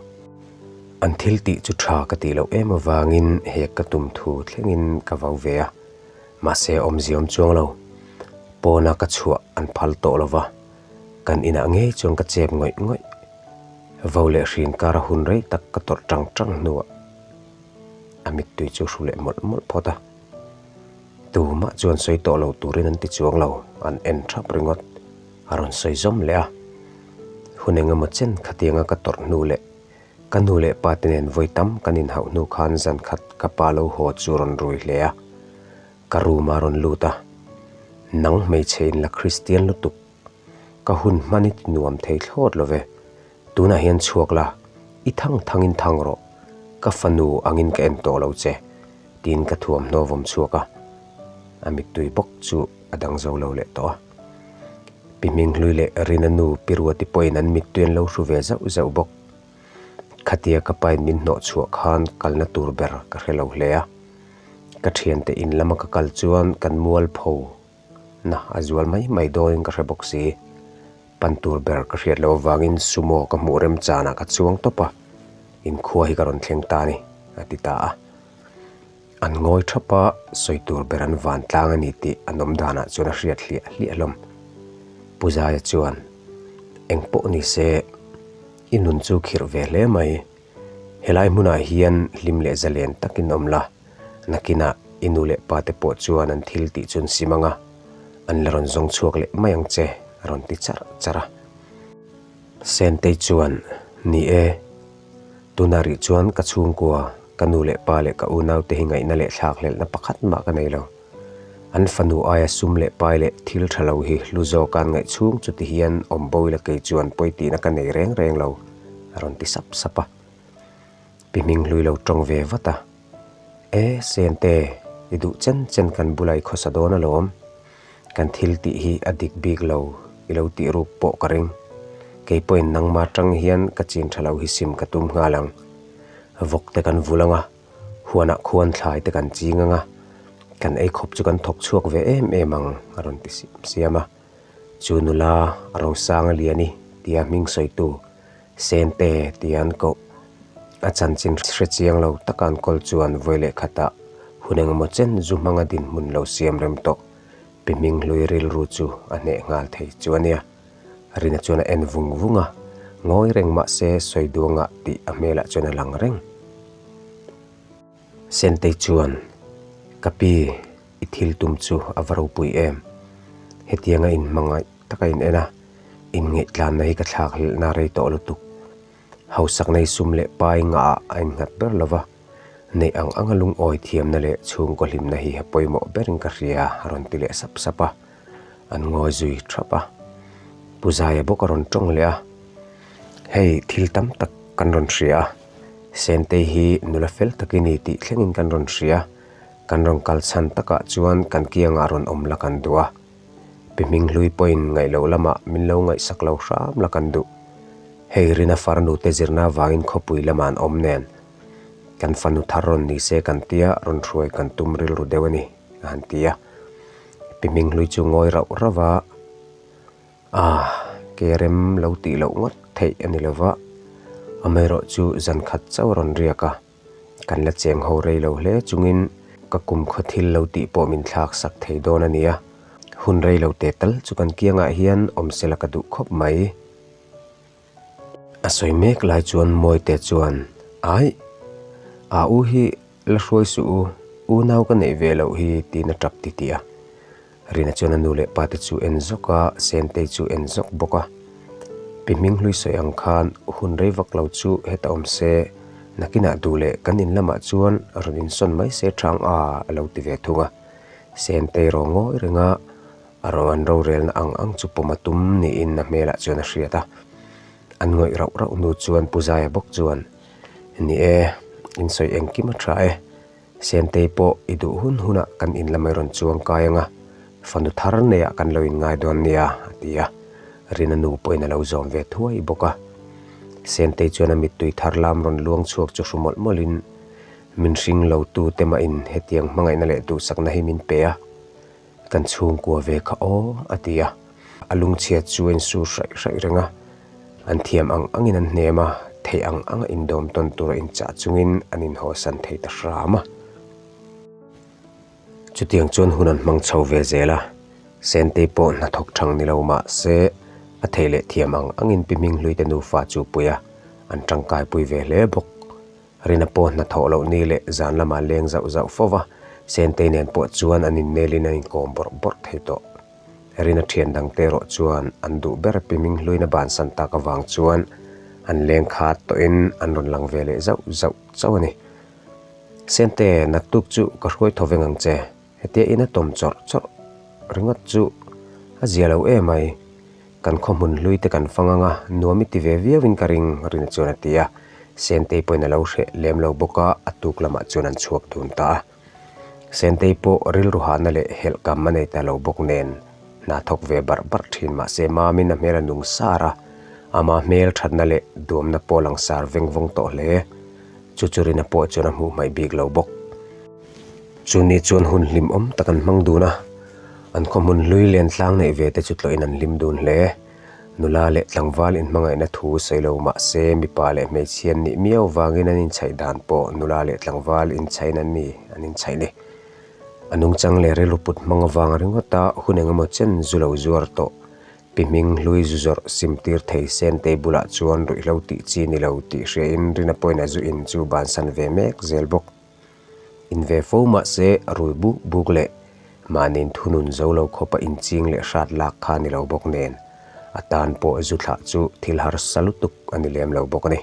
An thil tih chu tha ka tih loh em avangin he ka tum thu thlengin ka vau ve a. Mahse awmzia awm chuang lo. Pawna ka chhuah an phal tawh lo va, kan inah ngei chuan ka chep ngawih ngawih. Vo leh hrin kara hun rei tak ka tawrh tang tang hnuah a mittui chu hru leh mawlh mawlh phawt a. Tumah chuan sawi tawh lo turin an ti chuang lo, an en thap ringawt. A rawn sawi zawm leh a. Hun eng emaw chen khatianga ka tawrh hnu leh Ka nu leh pa te nen vawi tam kan inhauh hnu khan zan khat ka pa lo haw chu rawn rui hle a, ka room a rawn lut a, Nang hmeichhe in la Kristian lutuk, ka hun hman i ti nuam thei thlawt lo ve, tunah hian chhuak la, i thang thangin thang rawh, ka fanu angin ka en tawh lo che, tiin ka thuamhnaw vawm chhuak a, a mittui bawk chu a dang zo lo leh tawh a. Pi Hminghlui leh Rina nu Pi Ruati pawhin an mittui an lo hru ve zauh zauh bawk. Khatia ka pain min hnawh chhuah khan kalna tur ber ka hre lo hle a. Ka thiante in lama ka kal chuan kan mualpho na a zual mai mai dawngin ka hre bawk si. Pan tur ber ka hriat loh avangin sumo ka hmuh remchanah ka chuang tawp a, inkhua hi ka rawn thleng ta a ni, a ti ta a. An ngawi thap a, sawi tur ber an van tlang a ni tih an awm danah chuan a hriat hliah hliah hlawm. Pu Zaia chuan, Eng pawh ni se, i nun chu khirh ve hle mai. Helai hmunah hian hlim leh zalen takin awm la, nakinah i nu leh pa te pawh chuan an thil tih chu an sim ang a, an la rawn zawng chhuak leh mai ang che, a rawn ti charh charh a. Sentei chuan, Ni e. Tunah rih chuan ka chhungkua, ka nu leh pa leh ka unaute hi ngaihna leh thlakhlelhna pakhat mah ka nei lo. An fanu aia sum leh pai leh thil tha lo hi hlu zawka an ngaih chhung chuti hian awm bo ila kei chuan pawi tihna ka nei reng reng lo, a rawn ti sap sap a. Pi Hminghlui lo tawng ve vat a, E, Sente, i duh chen chen kan bulah i khawsa dawn alawm. Kan thil tih hi a dik bik lo i lo tih ruk pawh ka ring. Kei pawhin nangma tang hian ka chin tha lo hi sim ka tum nghal ang. Vawk te kan vul ang a, huanah khuan thlai te kan ching ang a, kan ei khawp chu kan thawk chhuak ve em em ang a rawn ti siam siam a. Chu nula Rosanga Liani tia hming sawitu Sente tia an koh. A chanchin hre chiang lo taka an kawl chuan vawi leh khatah hun engemaw chen zu hmanga dinhmun lo siam rem tawh Pi Hminghlui rilru chu a hneh nghal thei chu a nia. Rina chuan a en vung vung a, ngawi reng mah se sawi duangah tih a hmelah chuan a lang reng. Sentei chuan, Ka pi, i thil tum chu a va ropui em? Hetianga inhmangaih taka in en a, inngeih-tlanna hi ka thlak hlelhna rei tawh lutuk. Hausak nei sum leh pai ngahah a innghat ber lo va, neih ang anga lungawi thiamna leh chhungkaw hlimna hi a pawimawh berin ka hria a rawn ti leh sap sap a, an ngawi zui thap a. Pu Zaia bawk a rawn tawng leh a, Hei thil tam tak kan rawn hria a, Sentei hi nula fel tak i ni tih thlengin kan rawn hria, kan rawn kal chhan takah chuan kan kiangah rawn awm la kan duh a. Pi Hminghlui pawhin ngaih loh lamah min lo ngaihsak lo hram la kan duh. Hei Rina farnu te zirna avangin khawpui lamah an awm nen. Kan fanu thar rawn ni se kan tia rawn hruai kan tum rilru deuh a ni, a han ti a. Pi Hminghlui chu ngawi rauh rauh a, Ah, ke rem lo tih loh ngawt theih a ni lo va, amaherawh chu zan khat chauh a rawn riak a. Kan la cheng ho rei lo hle chungin ka kum khaw thil lo tih pawh min thlak sak thei dawn a nia. Hun rei lo teh tal chu kan kiangah hian awm sela ka duh khawp mai. A sawi mek lai chuan Mawite chuan, Aih, a u hi la hruai suh u, unau ka neih ve loh hi tiin a tap titih a. Rina chuan a nu leh pa te chu en zawk a, Sentei chu en zawk bawk a. Pi Hminghlui sawi ang khan hun rei vak lo chu heta awm se, nakinah duh leh kan in lamah chuan rawn insawn mai se thang a, a lo ti ve thung a. Sentei rawh ngawi reng a, a rawn an rorelna ang ang chu pawm a tum niin a hmelah chuan a hriat a. An ngawih rauh rauh hnu chuan Pu Zaia bawk chuan, Ni e, in sawi engkim a tha e. Sentei pawh i duh hun hunah kan in lamah i rawn chuang kai ang a, fanu thar neiah kan lo inngai dawn nia, a ti a. Rina nu pawhin a lo zawm ve thuai bawk a. Sentei chuan a mittui thar lam rawn luang chhuak chu hru mawlh mawlhin, Min hring lo tu te mahin hetiang hmangaihna leh duhsakna hi min pe a, kan chhungkua ve kha aw, a ti a. A lungchhiat chu a insur hraih hraih reng a, an thiam ang angin an hnem a, theih ang anga indawm tawn tura inchah chungin an inhawsan thei ta hram a. Chutiang chuan hun an hmang chho ve zel a, Sentei pawh hnathawk thang ni lo mah se a theih leh thiam ang angin Pi Hminghluite nufa chu pui a, an tangkaipui ve hle bawk. Rina pawh hnathawh loh ni leh zan lamah leng zauh zauh fo va, Sentei nen pawh chuan an innelin an inkawm bawrh bawrh thei tawh. Rina thian dangte erawh chuan an duh ber pi Minghluina bansan tak avang chuan an leng khat tawhin an rawn lang ve leh zauh zauh chauh a ni. Sente, naktuk chu ka hruai thaw veng ang che. Hetia ina tawm chawrh chawrh ringawt chu a zia lo em mai. Kan khaw hmun hlui te kan fang ang a, nuam i ti ve viau in ka ring, Rina chuan a ti a. Sentei pawhin a lo hreh lem lo bawk a, a tuk lamah chuan an chhuak dun ta a. Sentei pawh rilru hahna leh helh kam a nei ta lo bawk nen, hna thawk ve barh barh thin mahse Mamin a hmel a nung sar a, ama hmel thatna leh duamna pawh langsar veng vawng tawh hle. Chu chu Rina pawh chuan a hmuh hmaih bik lo bawk. Chuni chuan hun hlimawm tak an hmang dun a, an khaw hmun hlui len tlang neih ve te chu tlawhin an hlim dun hle. Nula leh tlangval inhmangaihna thu sawi lo mah se mipa leh hmeichhia an nih miau vangin an inchhaih dan pawh nula leh tlangval inchhain an ni an inchhaih ni. A nungchang leh rilru put hmang avang ringawta hun engemaw chen zu lo zuar tawh Pi hming hlui zu zawrh sim tir thei Sentei bulah chuan ruihhlo tih chi ni lo tih hriain Rina pawhin a zu in chu bansan ve mek zel bawk. In ve fo mahse rui buk buk leh mahniin thunun zo lo khawpa inching leh hrat lak kha ni lo bawk nen a tan pawh zu thlah chu thil harsa lutuk a ni lem lo bawk a ni.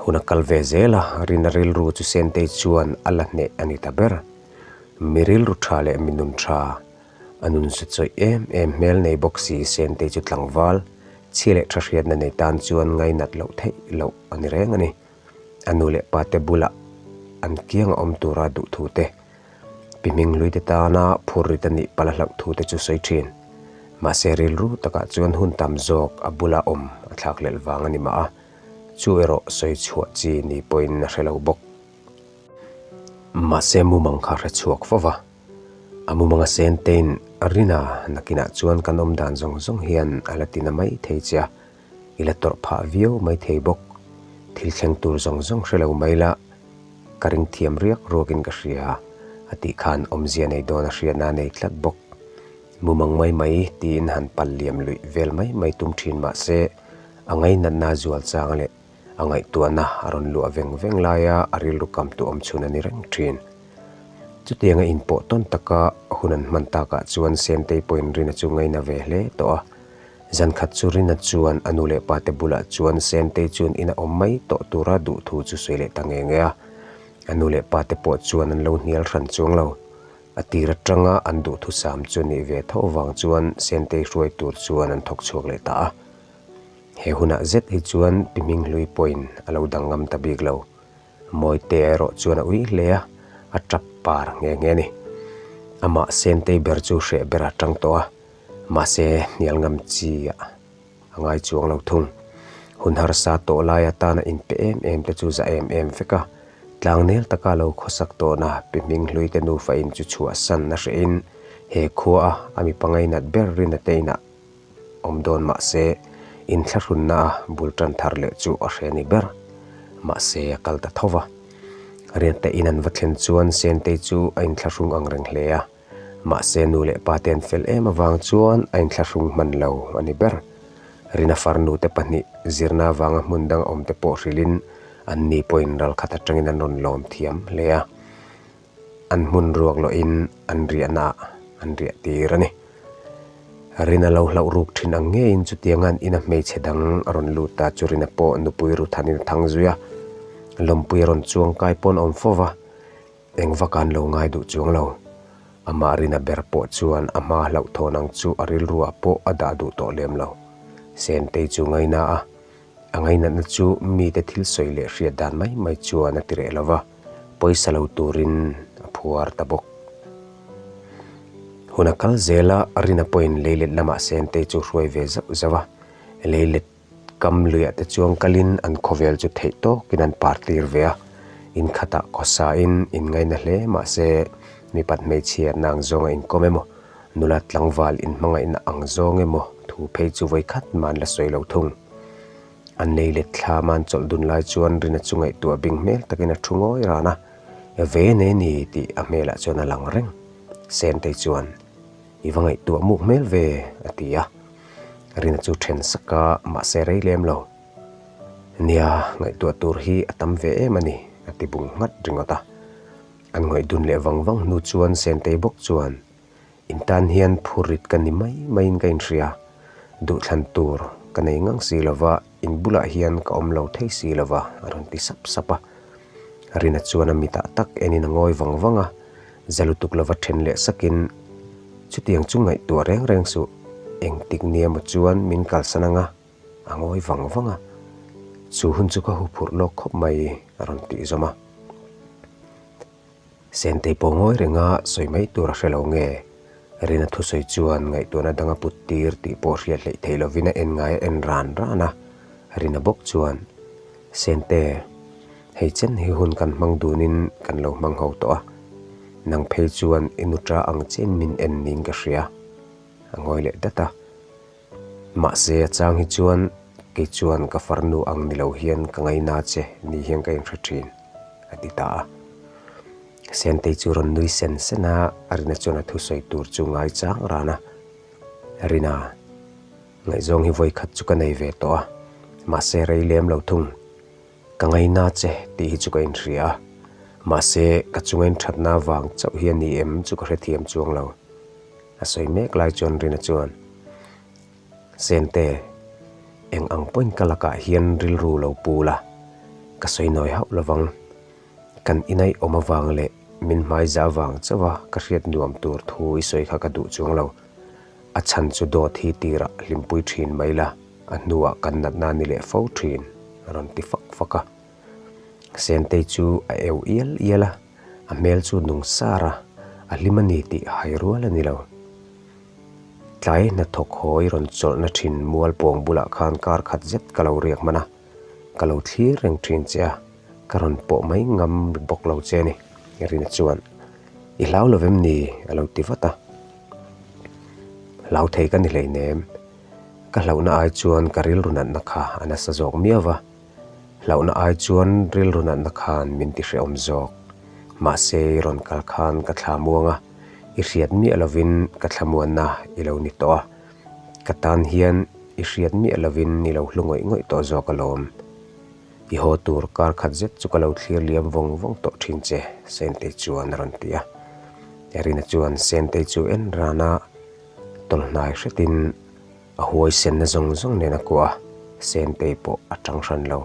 Hun a kal ve zel a, Rina rilru chu Sentei chuan a la hneh a ni ta ber. Mi rilru tha leh mi nun tha, a nun sa chawih em em hmel nei bawk si Sentei chu tlangval, chhia leh tha hriatna nei tan chuan ngainat loh theih loh a ni reng a ni. A nu leh pa te bulah an kiang a awm tura duh thu te, pi Hminghlui te tana phur rit a nih pala hlauh thu te chu sawi thin. Mahse rilru takah chuan hun tam zawk a bula awm a thlakhlelh vang a ni mah a, chu erawh sawi chhuah chi ni pawhin a hre lo bawk. Mahse mumang kha hre chhuak fo va, a mumanga Sentein Rina nakinah chuan kan awm dan zawng zawng hian a la ti na mai thei che a, I la tawrh phah viau mai thei bawk. Thil thleng tur zawng zawng hre lo mai la, ka ring thiam riak ruakin ka hria, a tih khan awmzia nei dawn a hriatna a nei tlat bawk. Mumang mai mai tiin han pal liam luih vel mai mai tum thin mah se, a ngainatna a zual chang leh a ngaihtuahna a rawn luah veng veng laia a rilru kam tu awm chhun a ni reng thin. Chutianga inpawh tawn taka hun an hman takah chuan Sentei pawhin Rina chu ngaina ve hle tawh a. Zan khat chu Rina chuan a nu leh pa te bulah chuan Sentei chuan ina awm mai tawh tura duh thu chu sawi leh ta nge nge a. A nu leh pa te pawh chuan an lo hnial hran chuang lo. A tir atanga an duhthusam chu nih ve tho vang chuan Sentei hruai tur chuan an thawk chhuak leh ta a. He hunah zet hi chuan Pi Hminghlui pawhin a lo dang ngam ta bik lo. Mawite erawh chuan a ui hle a, a tap par nghe nghe a ni. Amah Sentei ber chu hreh ber a tang tawh a, mahse hnial ngam chi a ngai chuang lo thung. Hun harsa tawh lai atana inpe em em te chu za em em vek a, tlangnel taka lo khawsak tawhna pi hming hlui te nufa in chu chhuahsan a hrehin he khua a a mipa ngainat ber rin a te inah awm dawn mahse inthlahrunna a bul tan thar leh chu a hre ni ber. Mahse a kal ta tho va. Riante in an va thlen chuan Sentei chu a inthlahrung ang reng hle a. Mahse nu leh pa te an fel em avang chuan a inthlahrung hman lo a ni ber. Rina farnu te pahnih zirna avanga hmun dang awm te pawh hrilhin an ni pawhin ralkhat atangin an rawn lawm thiam hle a. An hmun ruak lawhin an riahna ah an riah tir a ni. Rina lo hlauh ruk thin ang ngeiin chutianga an ina hmeichhe dang a rawn lut ta chu Rina pawh nupui Ruthanin a thang zui a. Lawmpui a rawn chuang kai pawn a awm fo va. Eng vak an lo ngai duh chuang lo. Amah Rina ber pawh chuan a hma hlauhthawn ang chu a rilruah pawh a dah duh tawh lem lo. Sentei chu ngaina a, a ngainatna chu mite thil sawi leh hriat dan mai mai chuan a ti reh lo va, pawisa lo turin a phuar ta bawk. Hun a kal zel a, Rina pawhin leilet lamah Sentei chu hruai ve zauh zauh a, leilet Kam luiah te chuan kalin an khawvel chu theih tawkin an par tir ve a, in khatah khawsain in ngaina hle mahse mipat hmeichhiatna ang zawnga inkawm emaw, nula tlangval inhmangaihna ang zawng emaw thu phei chu vawikhat mah an la sawi lo thung. An lei let thlam a an chawlh dun lai chuan Rina chu ngaihtuah bing hmel takin a thu ngawi ran a, Ve nei ni tih a hmelah chuan a lang reng. Sentei chuan. I va ngaihtuah muk hmel ve, a ti a. Rina chu then sak a, mahse rei lem lo. Nia, ngaihtuah tur hi a tam ve em a ni, a ti bung nghat ringawt a. An ngawih dun leh vang vang hnu chuan Sentei bawk chuan, In tan hian phurrit ka ni mai maiin ka inhria. Duhthlan tur ka nei ngang si lova, in bulah hian ka awm lo thei si lova, a rawn ti sap sap a. Rina chuan a mitah tak enin a ngawi vang vang a, za lutuk lova then leh sakin, Chutiang chu ngaihtuah reng reng suh, engtik nia maw chuan min kalsan anga? A ngawi vang vang a, Chu hun chu ka huphurh lawk khawp mai, a rawn tih zawm a. Sentei pawh ngawi renga sawi mai tur a hre lo nge? Rina thusawi chuan ngaihtuahna dang a put tir tih pawh hriat hleih theih lovin a en ngai a en ran ran a. Rina bawk chuan, Sente, hei chen hi hun kan hmang dunin kan lo hmang ho tawh a. Nang phei chuan i nutra ang chiahin min en niin ka hria. A ngawi leh dat a. Mahse a chang hi chuan kei chuan ka farnu ang ni lo hian ka ngaina che ni hian ka inhre thin, a ti ta a. Sentei chu rawn nui sen sen a, Rina chuan a thusawi tur chu ngai chang ran a. Rina, ngaihzawng hi vawikhat chu ka nei ve tawh a, mahse rei lem lo thung. Ka ngaina che tih hi chu ka inhria a, mahse ka chunga inthatna vang chauh hi a ni em chu ka hrethiam chuang lo. A sawi mek lai chuan Rina chuan, Sente, eng ang pawhin ka lakah hian rilru lo pu la, ka sawi nawi hauh lovang. Kan inaih awm avang leh min hmaiza avang chauha ka hriat nuam tur thu i sawi kha ka duh chuang lo. A chhan chu dawt hi tirah hlimpui thin mai la, a hnuah kan natna ni leh fo thin, a rawn ti fak fak a. Sentei chu a eu ial ial a, a hmel chu nung sar a, a hlim a ni tih hai rual a ni lo. Tlai hnathawk haw i rawn chawlhna thin mual pawng bulah khan kar khat zet ka lo riak hman a, ka lo thlir reng thin che a, ka rawn pawh mai ngam bawk lo che a ni, Rina chuan, I hlau lo vem ni? a lo ti vat a. Hlau thei ka ni hleinem. Ka hlauhna ai chuan ka rilru natna kha a nasa zawk miau va. Hlauhna ai chuan rilru natna khan min ti hrehawm zawk. Mahse i rawn kal khan ka thla muang a, i hriat miah lovin ka thlamuanna i lo ni tawh a. Ka tan hian i hriat miah lovin i lo hlu ngawih ngawih tawh zawk alawm. I haw tur kar khat zet chu ka lo thlir liam vawng vawng tawh thin che, Sentei chuan a rawn ti a. Erina chuan Sentei chu en ran a, tawlhnai hretin a huaisenna zawng zawng nen a kuah a, Sentei pawh a tang hran lo.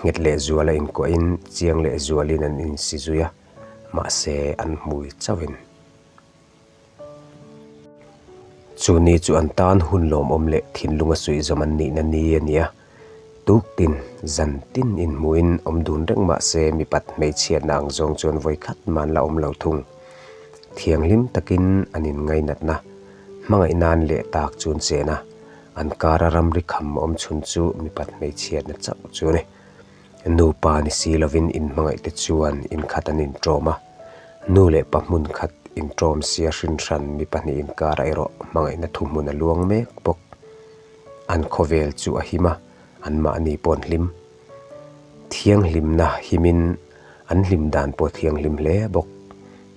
Nghet leh zuala inkuahin chiang leh zualin an insi zui a, mahse an hmui chauhin. Chu ni chu an tan hun lawmawm leh thinlunga suihzawm an nihna ni a ni a. Tuk tin, zan tin inhmuhin awm dun reng mah se mipat hmeichhiatna ang zawng chuan vawi khat man la awm lo thung. Thianghlim takin an inngainatna, hmangaihna an leh tak chu an chen a. An kara ramri kham awm chhun chu mipat hmeichhiatna chauh chu a ni. Nupa ni si lovin inhmangaihte chuan inkhat an inṭawm a, nu leh pa hmun khat inṭawm sia hrin hran mi pahnih inkara erawh hmangaihna thuhmun a luang mek bawk. An khawvel chu a him a, anmahni pawh an hlim. Thianghlimna himin an hlim dan pawh thianghlim hle bawk.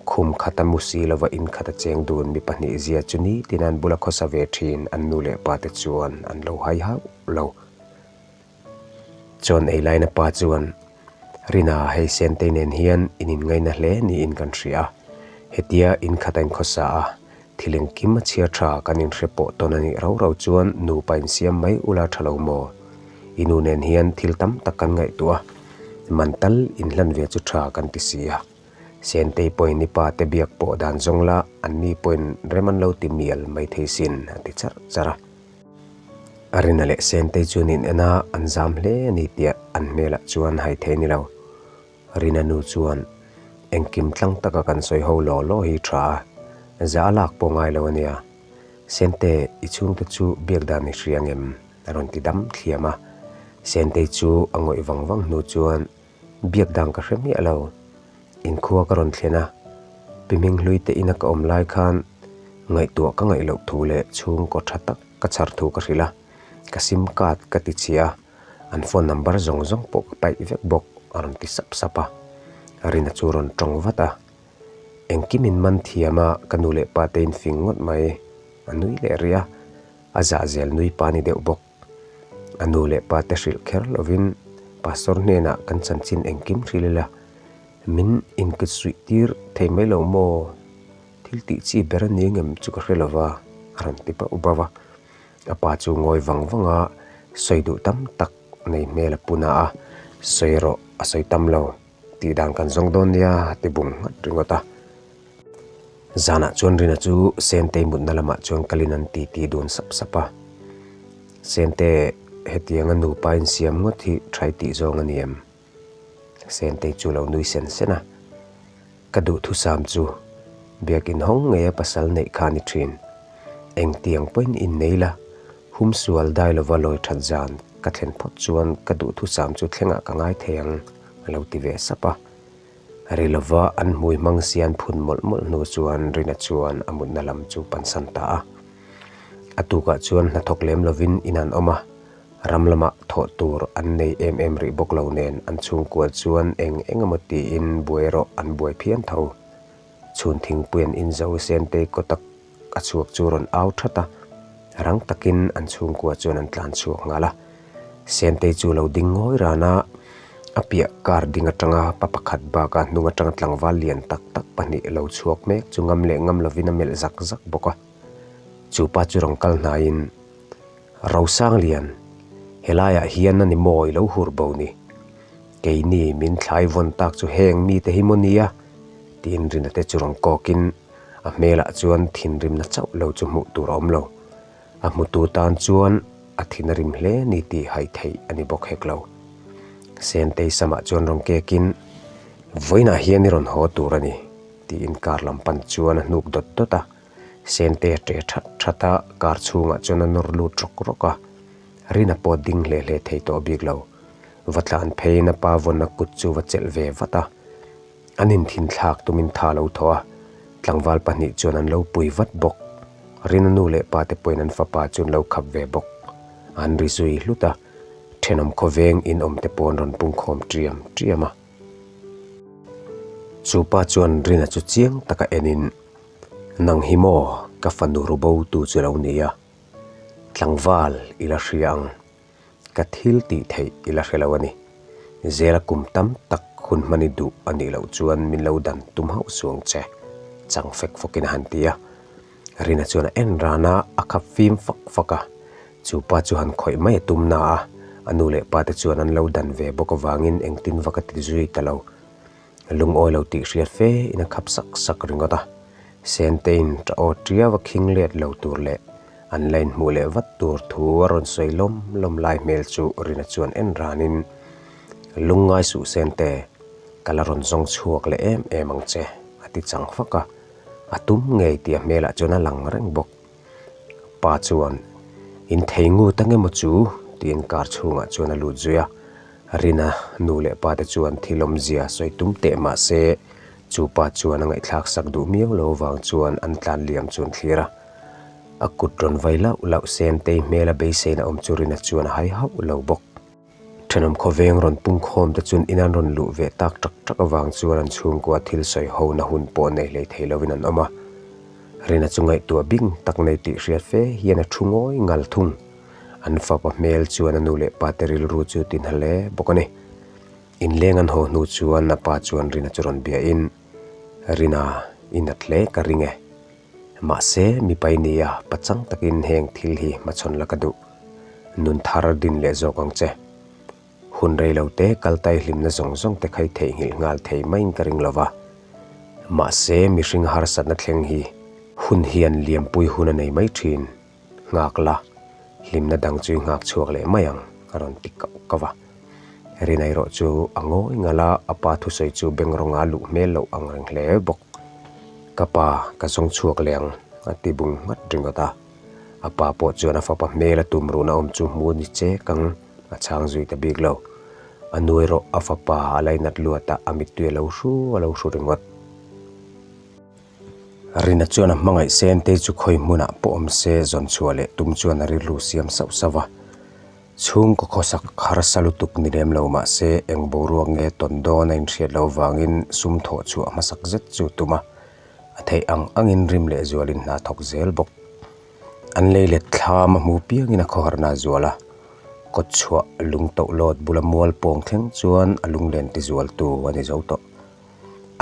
Khum khata mu si lova in khata cheng dun mi pahnih zia chu nitin an bula khawsa ve thin an nu leh pa te chuan an lo hai hauh lo. Chuan ei laina pa chuan, Rina, hei Sentei nen hian in inngaina hle niin kan hria a, hetia in khata in khawsa a, Thil engkim a chhiar tha kan inhre pawh tawn a nih rau rau chuan nupa insiam mai ula tha lo maw? I nu nen hian thil tam tak kan ngaihtuah a, man tal inhlan ve chu tha kan ti si a. Sentei pawhin i pa te biak pawh dan zawng la, anni pawhin rem an lo ti mial mai thei sin a ti charh charh a. Arina leh Sentei chuan in en a, an zam hle a ni tih an hmelah chuan hai thei a ni lo. Rina nu chuan, Engkim tlang taka kan sawi ho law law hi tha a, za a lak pawh ngai lo a nia. Sente, i chhungte chu biak dan i hria ngem? a rawn ti dam thliam a. Sentei chu a ngawih vang vang hnu chuan, Biak dan ka hre miah lo. Inkhua ka rawn thlen a, Pi Hminghlui te ina ka awm lai khan ngaihtuah ka ngaih loh thu leh chhungkaw tha tak ka chhar thu ka hrilh a, ka sim card ka ti chhia a. An phone number zawng zawng pawh ka paih vek bawk a rawn ti sap sap a. Rina chu rawn tawng vat a. Engkim in man thiam a ka nu leh pa te in fing ngawt mai a nui leh rih a, a zah zel nui pa ni deuh bawk. A nu leh pa te hrilh kher lovin pastor hnenah kan chanchin engkim hrilh ila min inkut suih tir thei mai lo maw? Thil tih chi ber a ni ngem chu ka hre lova a rawn ti bauh bauh a. A pa chu ngawi vang vang a, sawi duh tam tak nei hmel a pun a a, sawi erawh a sawi tam lo, tih dan kan zawng dawn nia a ti bung nghat ringawt a. Zanah chuan Rina chu Sentei mutna lamah chuan kalin an titi dun sap sap a, Sente hetianga nupa insiam ngawt hi try tih zawng a ni em? Sentei chu lo nui sen sen a, Ka duhthusam chu biakin hawng ngeia pasal neih kha a ni thin. Engtiang pawhin innei la, humsual dai lova lawi that zan ka thlen phawt chuan ka duhthusam chu thlengah ka ngai thei ang, a lo ti ve sap a. Ri lova an hmui hmang sian phun mawlh mawlh hnu chuan Rina chuan a mutna lam chu pansan ta a. A tukah chuan hnathawk lem lovin in an awm a, Ram lamah thawh tur an nei em em rih bawk lo nen an chhungkua chuan eng eng emaw tiin buai erawh an buai phian tho. Chhun thingpui an inzo Sentei kawtak a chhuak chu rawn au that a, rang takin an chhungkua chuan an tlan chhuak nghal a. Sentei chu lo ding ngawi ran a, a piah car ding atanga pa pakhat bakah hnung atanga tlangval lian tak tak pahnih lo chhuak mek chu ngam leh ngam lovin a melh zak zak bawk a. Chu pa chu rawn kal hnaiin. Rosanglian, helaiah hian a ni maw i lo hur bo ni? Keini min thlai vawn tak chu heng mite hi maw nia? Tiin Rina te chu rawn kawkin a hmelah chuan thinrimna chauh lo chu hmuh tur a awm lo. A hmutu tan chuan a thin a rim hle ni tih haih theih a ni bawk hek lo. Sentei samah chuan rawn kekin, Vawiinah hian i rawn haw tur a ni, tiin car lam pan chuan a hnuk dawt dawt a. Sente a ṭe that that a, car chhungah chuan a nawr lut rawk rawk a. Rina pawh ding hle hle thei tawh bik lo. Va tlan pheiin a pa vawnna kut chu va chelh ve vat a. An inthinthlak tumin tha lo thaw a, tlangval pahnih chuan an lo pui vat bawk. Rina nu leh pa te pawhin an fapa chu an lo khap ve bawk. An ri zui hlut a, thenawm khawveng inawm te pawh an rawn pungkhawm ṭiam ṭiam a. Chu pa chuan Rina chu chiang taka enin. Nang hi maw ka fanu ru bo tu chu lo ni a, tlangval i la hria ang, ka thil tih theih i la hre lo a ni. Zela kum tam tak hun hman i duh a nih loh chuan min lo dan tum hauh suang che, chang fek fawkin a han ti a. Rina chuan a en ran a, a khap fim fak fak a. Chu pa chu han khawih mai a tum na a, a nu leh pa te chuan an lo dan ve bawk avangin engtin va ka ti zui ta lo. Lungawi lo tih hriat fe in a khap sak sak ringawt a, Sentein ṭah aw ṭiau a khing let lo tur leh an la inhmuh leh vat tur thu a rawn sawi lawm lawm lai hmel chu Rina chuan en ranin, Lungngai suh Sente, ka la rawn zawng chhuak leh em em ang che, a ti chang fak a, a tum ngei tih a hmelah chuan a lang reng bawk. Pa chuan, In thei ngut ang emaw chu? tiin car chhungah chuan a lut zui a. Rina nu leh pa te chuan thil awmzia sawi tum teh mah se chu pa chuan a ngaihthlak sak duh miau lo vang chuan an tlan liam chu an thlir a. A kut rawn vai lauh lauh Sentei hmela beiseina awm chu Rina chuan a hai hauh lo bawk. Thenawm khawveng rawn pungkhawm te chuan in an rawn luh ve tak tak tak avang chuan an chhungkua thil sawi hona hun pawh nei hlei thei lovin an awm a. Rina chu ngaihtuah bing tak nei tih hriat fe hian a thu ngawi ngal thung. An fapa hmel chuan a nu leh pa te rilru chu ti hna hle bawk a ni. Inleng an haw hnu chuan a pa chuan Rina chu rawn bia in, Rina, i nat hle ka ring e. Mahse, mipai nia pachang takin heng thil hi hmachhawn la ka duh. Nun thar din leh zawk ang che. Hun rei lo te kaltai hlimna zawng zawng te khai theihnghilh nghal thei maiin ka ring lo va. Mahse, mihring harsatna thleng hi hun hian liampui hun a nei mai thin. Nghak la, hlimna dang chu i nghak chhuak leh mai ang, a rawn ti kauh kauh a. Rina erawh chu a ngawi ngal a, a pa thusawi chu beng rawnga luh hmel loh ang reng hle bawk. Ka pa, ka zawng chhuak leh ang, a ti bung nghat ringawt a. A pa pawh chuan a fapa hmel a tum ruhna awm chu hmu ni chek ang, a chhang zui ta bik lo. A nu erawh a fapa a lainat luat a, a mittui a lo hru a lo hru ringawt. Rina chuan a hmangaih Sentei chu khawi hmunah pawh awm se zawn chhuah leh tum chuan a rilru siam sauh sauh a. Chhungkaw khawsak harsa lutuk ni lem lo mah se eng boruak nge tawn dawn a inhriat loh vangin sum thawh chhuah hmasak zet chu tum a, a theih ang angin rim leh zualin hna thawk zel bawk. An lei let thlam a hmu piangin a khawharna a zual a, kawtchhuah lungtoh lawt bula mual pawng thleng chuan a lunglen tizualtu a ni zo tawh.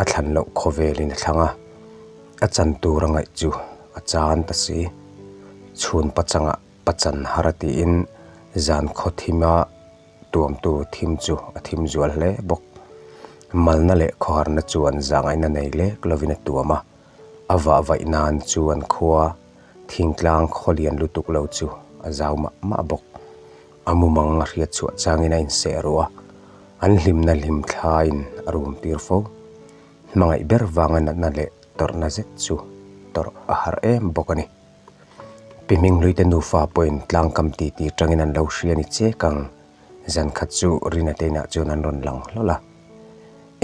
A thlan loh khawvelin a thlang a, a chan tur a ngaih chu a chan ta si. Chhun pachangah pachan har a tiin zan khaw thima tuamtu thim chu a thim zual hle bawk. Malna leh khawharna chuan zahngaihna nei lek lovin a tuam a, a vah vaih nan chuan khua thingtlang khaw lian lutuk lo chu a zau mah mah bawk. A mumang a hriat chhuah changin a inseh ruh a, an hlimna hlim thlain a rum tir fo. Hmangaih ber vanga natna leh tawrhna zet chu tawrh a har em bawk a ni. Pi Hminghluite nufa pawhin tlangkam titi tangin an lo hria ni chek ang, zan khat chu Rina te inah chuan an rawn lang hlawl a.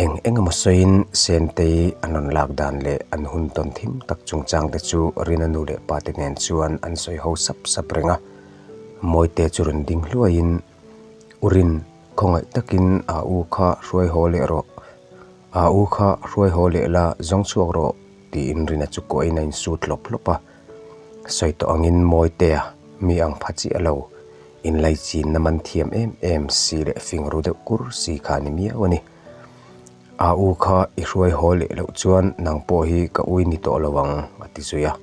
Eng eng emaw sawiin Sentei an rawn lak dan leh an hun tawn thim tak chungchang te chu Rina nu leh pa te nen chuan an sawi ho sap sap reng a. Mawite chu rawn ding hluaiin, U Rin, khawngaih takin a u kha hruai haw leh rawh. A u kha hruai haw leh la, zawng chhuak rawh, tiin Rina chu kuahin a insut hlawp hlawp a. Sawi tawh angin Mawitea mi ang pha chiah lo, inlaichinna man thiam em em si leh fing ru deuh kur si kha a ni miau a ni. A u kha i hruai haw leh loh chuan nang pawh hi ka ui ni tawh lo ang, a ti zui a.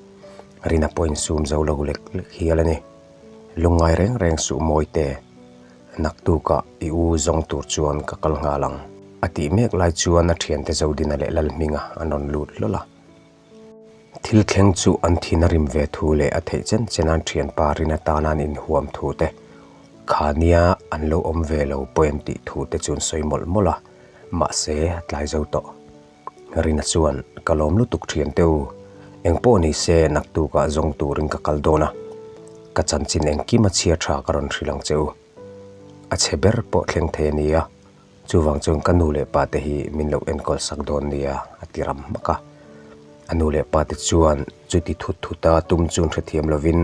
Rina pawh insum zo lo lek lek hial a ni. Lungngai reng reng suh Mawite, naktukah i u zawng tur chuan ka kal nghal ang, a tih mek lai chuan a thiante Zodina leh Lalhminga an rawn lut hlawl a. Thil thleng chu an thin a rim ve thu leh a theih chen chen an thianpa Rina tana an inhuam thu te, kha nia an lo awm ve lo pawi an tih thu te chu an sawi mawlh mawlh a, mahse a tlai zo tawh. Rina chuan, Ka lawm lutuk thian te u, engpawh ni se naktukah zawng turin ka kal dawn a, ka chanchin engkim a chhia tha ka rawn hrilh ang che u. A chhe ber pawh thleng thei a nia, chuvang chuan ka nu leh pa te hi min lo enkawl sak dawn nia a ti ram hmak a. A nu leh pa te chuan chuti thut thuta tum chu an hrethiam lovin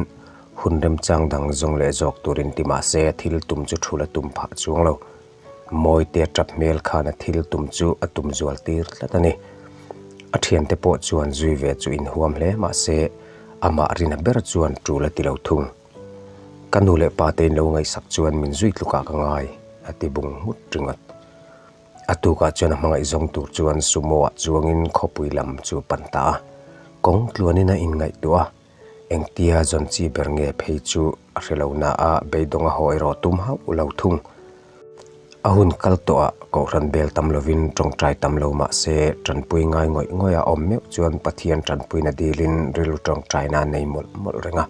hun remchang dang zawng leh zawk turin ti mah se thil tum chu thul a tum phah chuang lo. Mawite tap hmel khan a thil tum chu a tum zual tir tlat a ni. A thiante pawh chuan zui ve chu inhuam hle mah se amah rina ber chuan tul a ti lo thung. Ka nu leh pa te in lo ngaihsak chuan min zui tlukah ka ngai, a ti bung nghut ringawt. A tukah chuan a hmangaih zawng tur chuan sumo ah chuangin khawpui lam chu a pan ta a. Kawng tluanin a inngaihtuah a, engtia zawn chi ber nge phei chu a hre lo na a, beidawng a haw erawh tum hauh lo thung. A hun kal tawhah Kohhran bel tam lovin tawngtai tam lo mah se tanpui ngai ngawih ngawih a awm meuh chuan Pathian tanpuina dilin rilru tawngtaina a nei mawlh mawlh reng a.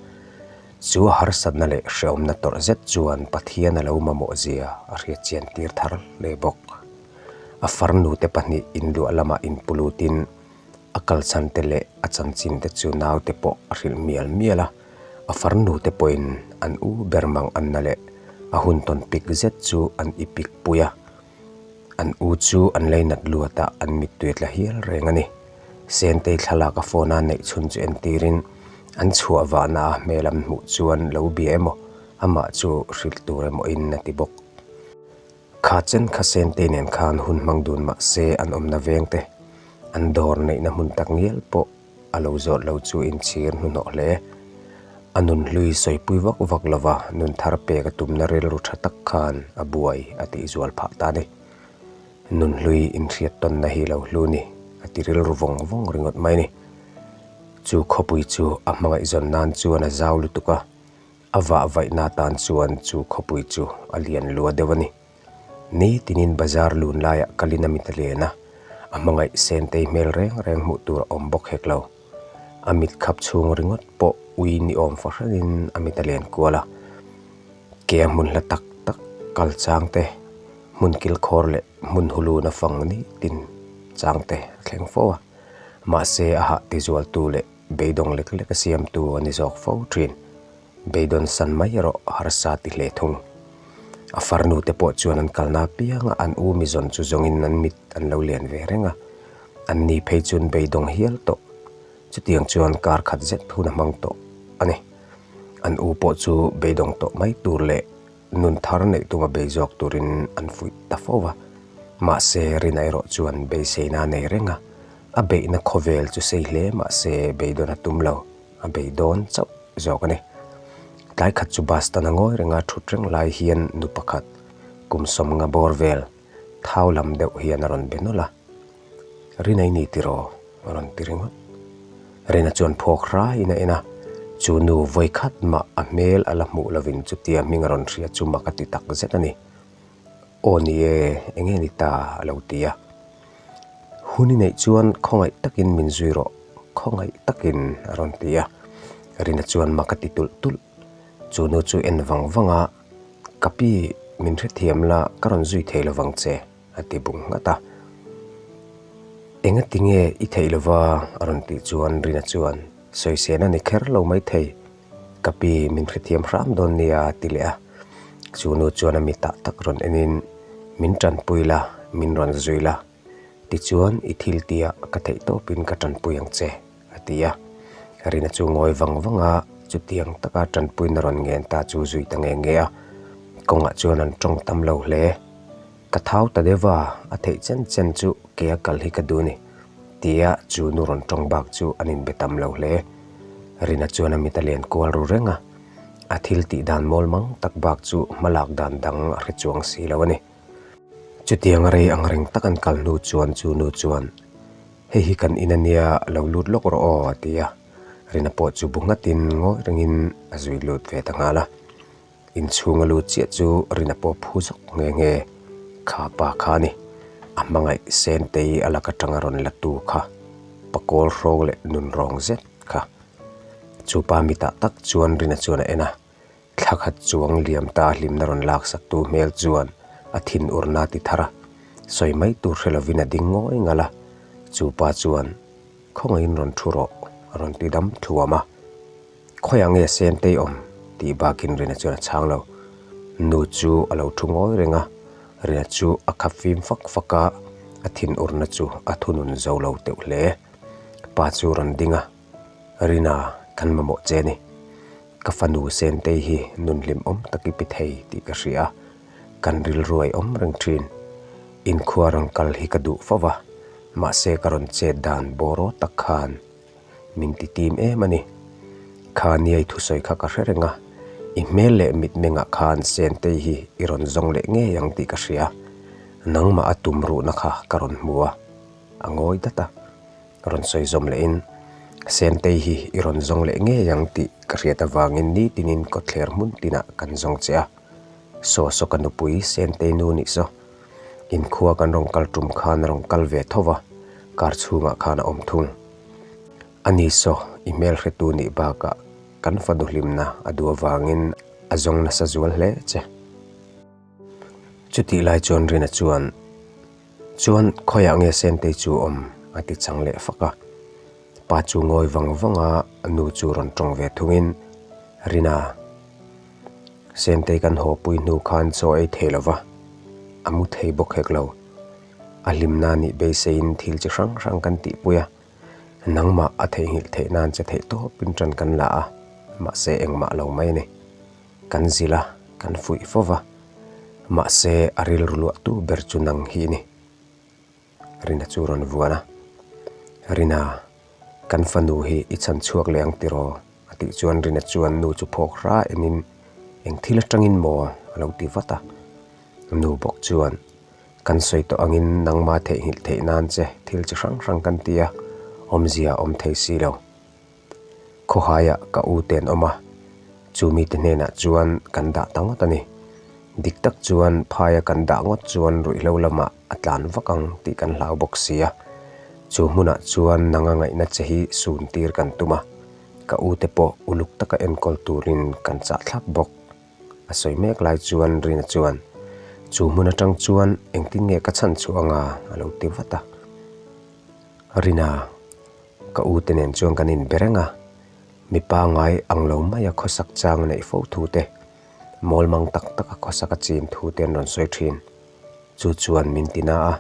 Chu a harsatna leh hrehawmna tawrh zet chuan Pathian a lo mamawh zia a hriatchian tir thar hle bawk. A farnute pahnih inluah lamah inpulutin a kalchhan te leh a chanchin te chu naute pawh a hrilh mial mial a. A farnute pawhin an u ber mang anna leh a hun tawn pik zet chu an i pik pui a. An u chu an leinat luat a, an mittui a tla hial reng a ni. Sentei thlalak a phone a neih chhun chu entirin an chhuah vahna a hmel an hmuh chuan lo bia emaw amah chu hrilh tur emaw in a ti bawk. Kha chen kha Sentei nen khan hun hmang dun mah se an awmna veng te, an dawr neihna hmun tak ngial pawh a lo zawt lo chu inchhir hnuhnawh hle. A nun hlui sawipui vak vak lova nun thar pek a tumna rilru tha tak khan a buai a tih zual phah ta a ni. Nun hlui inhriat tawnna hi lo hlu ni a ti rilru vawng vawng ringawt mai ni. Chu khawpui chu a hmangaihzawn nan chuan a zau lutuk a, a vahvaihna atan chuan chu khawpui chu a lian lua deuh a ni. Ni tinin bazar lun laiah kalin a mit a len a, a hmangaih Sentei hmel reng reng hmuh tur a awm bawk hek lo. A mit khap chhung ringawt pawh ui ni awm fahranin a mit a len kual a. Ke a hmun hla tak tak kal chang te, hmun kilkhawr leh hmun hulun a fang ni tin chang te a thleng fo a. Mahse a hah tizualtu leh beidawng lek lek a siamtu a ni zawk fo thin. Beidawn san mai erawh harsa ti hle thung. A farnu te pawh chuan an kalna apianga an u mi zawn chu zawngin an mit an lo lian ve reng a. An ni phei chuan beidawng hial tawh. Chutiang chuan kar khat zet hun a hmang tawh a ni. An u pawh chu beidawng tawh mai tur leh nun thar neih tuma bei zawk turin an fuih ta fo va. Mahse Rina erawh chuan beiseina a nei reng a. A beihna khawvel chu sei hle mahse beidawn a tum lo. A bei dawn chauh zawk a ni. Tlai khat chu bus tan a ngawi reng a, thut reng lai hian nu pakhat kum sawmnga bawr vel thau lam deuh hian a rawn be nawlh a. Rinai ni tiraw? a rawn ti ringawt. Rina chuan phawk hraiin a en a, chu nu vawi khat mah a hmel a la hmuh lovin chutia hming a rawn hria chu mak a ti tak zet a ni. Aw ni e, eng nge ni ta? a lo ti a. Hun i neih chuan khawngaih takin min zui rawh, khawngaih takin a rawn ti a. Rina chuan mak a ti tulh tulh. Chu nu chu en vang vang a, Ka pi, min hrethiam la, ka rawn zui thei lovang che, a ti bung nghat a. Engati nge i theih lova? a rawn tih chuan Rina chuan, Sawisên a ni kher lo maithei. Ka pi min hrethiam hram dawn nia a ti leh a. Chu nu chuan a mitah tak rawn enin, Min tanpui la, min rawn zui la. Tichuan i thil tia ka theih tawpin ka tanpui ang che, a ti a. Rina chu ngawi vang vang a, chutiang taka tanpuina rawn ngen ta chu zui ta nge nge a. Kawngah chuan an tawng tam lo hle. Ka thau ta deuh a, a theih chen chen chu ke a kal hi ka duh a ni, tia chu nu rawn tawng bak chu an inbe tam lo hle. Rina chuan a mit a len kual ru reng a, a thil tih dan mawl mang tak bak chu hmalak dan dang a hre chuang si lo a ni. Chutiang rei ang reng tak an kal hnu chuan chu nu chuan, Hei hi kan in a nia, lo lut lawk rawh aw, a ti a. Rina pawh chu bu nghatin ngawi rengin a zui lut ve ta nghal a. Inchhung a lut chiah chu Rina pawh phu zawk nghe nghe. Kha pa kha a ni. A hmangaih Sentei a lak atanga rawn la tu kha. Pakawl hrawng leh nun rawng zet kha. Chu pa mitah tak chuan Rina chuan a en a. Thla khat chuang liam ta hlimna rawn laksak tu hmel chuan a thin urna ti thar a. Sawi mai tur hre lovin a ding ngawi ngal a. Chu pa chuan khawngaihin rawn thu rawh a rawn ti dam thluam a. Khawiah nge Sentei awm? tih bakin Rina chuan a chhang lo. Nu chu a lo thu ngawi reng a, Rina chu a khap fim fak fak a, a thinurna chu a thunun zo lo teuh hle. Pa chu rawn ding a, Rina, kan mamawh che ni. Ka fanu Sentei hi nun hlimawm tak i pi thei tih ka hria a, kan rilruai awm reng thin. Inkhua rawn kal hi ka duh fo va, mahse ka rawn chet dan bawraw tak khan Min ti tim em a ni. Kha niai thusawi kha ka hre reng a, i hmel leh mitmengah khan Sentei hi i rawn zawng leh ngei ang tih ka hria. Nangmah a tum ruhna kha ka rawn hmu a, a ngawi dat a. Rawn sawi zawm lehin, Sentei hi i rawn zawng leh ngei ang tih ka hriat avangin nitinin kawtthler hmun tinah kan zawng che a. Saw saw ka nupui Sentei nu nih saw. Inkhua kan rawn kal tum khan a rawn kal ve tho va, car chhungah khan a awm thung. A ni saw, i hmel hretu nih bakah kan fanu hlimna a duh avangin a zawng nasa zual hle che. Chutih lai chuan Rina chuan, Chuan khawiah nge Sentei chu awm? a ti chang leh fak a. Pa chu ngawi vang vang a, nu chu rawn tawng ve thungin. Rina, Sentei kan haw pui hnu khan chaw ei thei lo va, a mu thei bawk hek lo. A hlimna nih beiseiin thil chi hrang hrang kan tihpui a, nangmah a theihnghilh theih nan che theih tawpin ṭan kan la a, mahse engmah lo mai a ni. Kan zil a, kan fuih fo va, mahse a rilru luahtu ber chu nang hi i ni. Rina chu rawn vuan a, Rina, kan fanu hi i chhan chhuak leh ang tiraw? a tih chuan Rina chuan nu chu phawk hra enin, Eng thil atangin maw? a lo ti vat a. Nu bawk chuan, Kan sawi tawh angin nangma theihnghilh theih nan che thil chi hrang hrang kan ti a, awmzia a awm thei si lo. Khawhaiah ka u te an awm a, chu mite hnenah chuan kan dah ta ngawt a ni. Dik tak chuan phaia kan dah ngawt chuan ruihhlo lamah a tlan vak ang tih kan hlau bawk si a. Chu hmunah chuan nanga ngaihna che hi sun tir kan tum a, ka u te pawh uluk taka enkawl turin kan chah thlap bawk. A sawi mek lai chuan Rina chuan, Chu hmun atang chuan engtin nge ka chhan chhuah anga? a lo ti vat a. Rina. Ka u te nen chuan kan inbe reng a, mipa ngai ang lo maia khawsak chang a neih fo thu te, mawlmang tak taka khawsak a chin thu te an rawn sawi thin. Chu chuan min ti na a,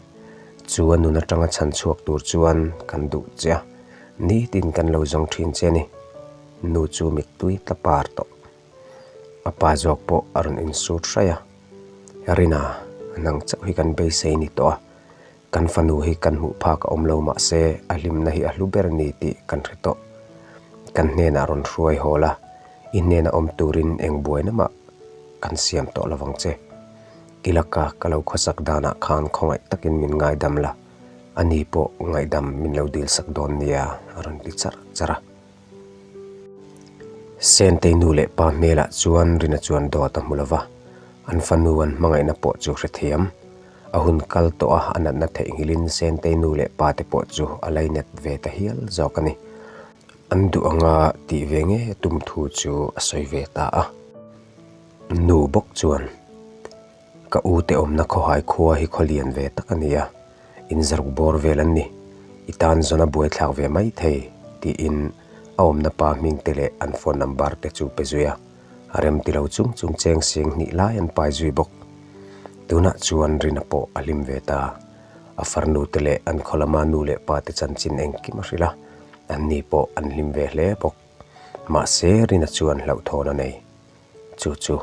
chu a nun atanga chhan chhuak tur chuan kan duh che a, nitin kan lo zawng thin che a ni. Nu chu mittui tla par tawh. A pa zawk pawh a rawn insut hraih a, Rina, nang chauh hi kan beisei ni tawh a, Kan fanu hi kan hmuh phak a awm lo mah se a hlimna hi a hlu ber ni tih kan hre tawh. Kan hnenah rawn hruai haw la, i hnena awm turin eng buaina mah kan siam tawh lovang che. I laka ka lo khawsak danah khan khawngaih takin min ngaidam la, a ni pawh ngaihdam min lo dilsak dawn nia a rawn ti charh charh a. Sentei nu leh pa hmelah chuan Rina chuan dawt a hmu lo va, an fanu an hmangaihna pawh chu hrethiam. A hun kal tawh a, a natna theihnghilhin Sentei nu leh pa te pawh chu a lainat ve ta hial zawk a ni. An duh anga tih ve nge tum thu chu a sawi ve ta a. Nu bawk chuan, Ka u te awmna khawhai khua hi khaw lian ve tak a ni a, in zaruk bawr vel an ni. I tan zawn a buaithlak ve mai thei, tiin a awmna pa hming te leh an phone number te chu pe zui a. A rem ti lo chung chung cheng sing hnih lai an pai zui bawk. Tunah chuan Rina pawh a hlim ve ta. A farnu te leh an khaw lama nu leh pa te chanchin engkim a hrilh a, anni pawh an hlim ve hle bawk. Mahse Rina chuan hlauhthawn a nei. Chu chu,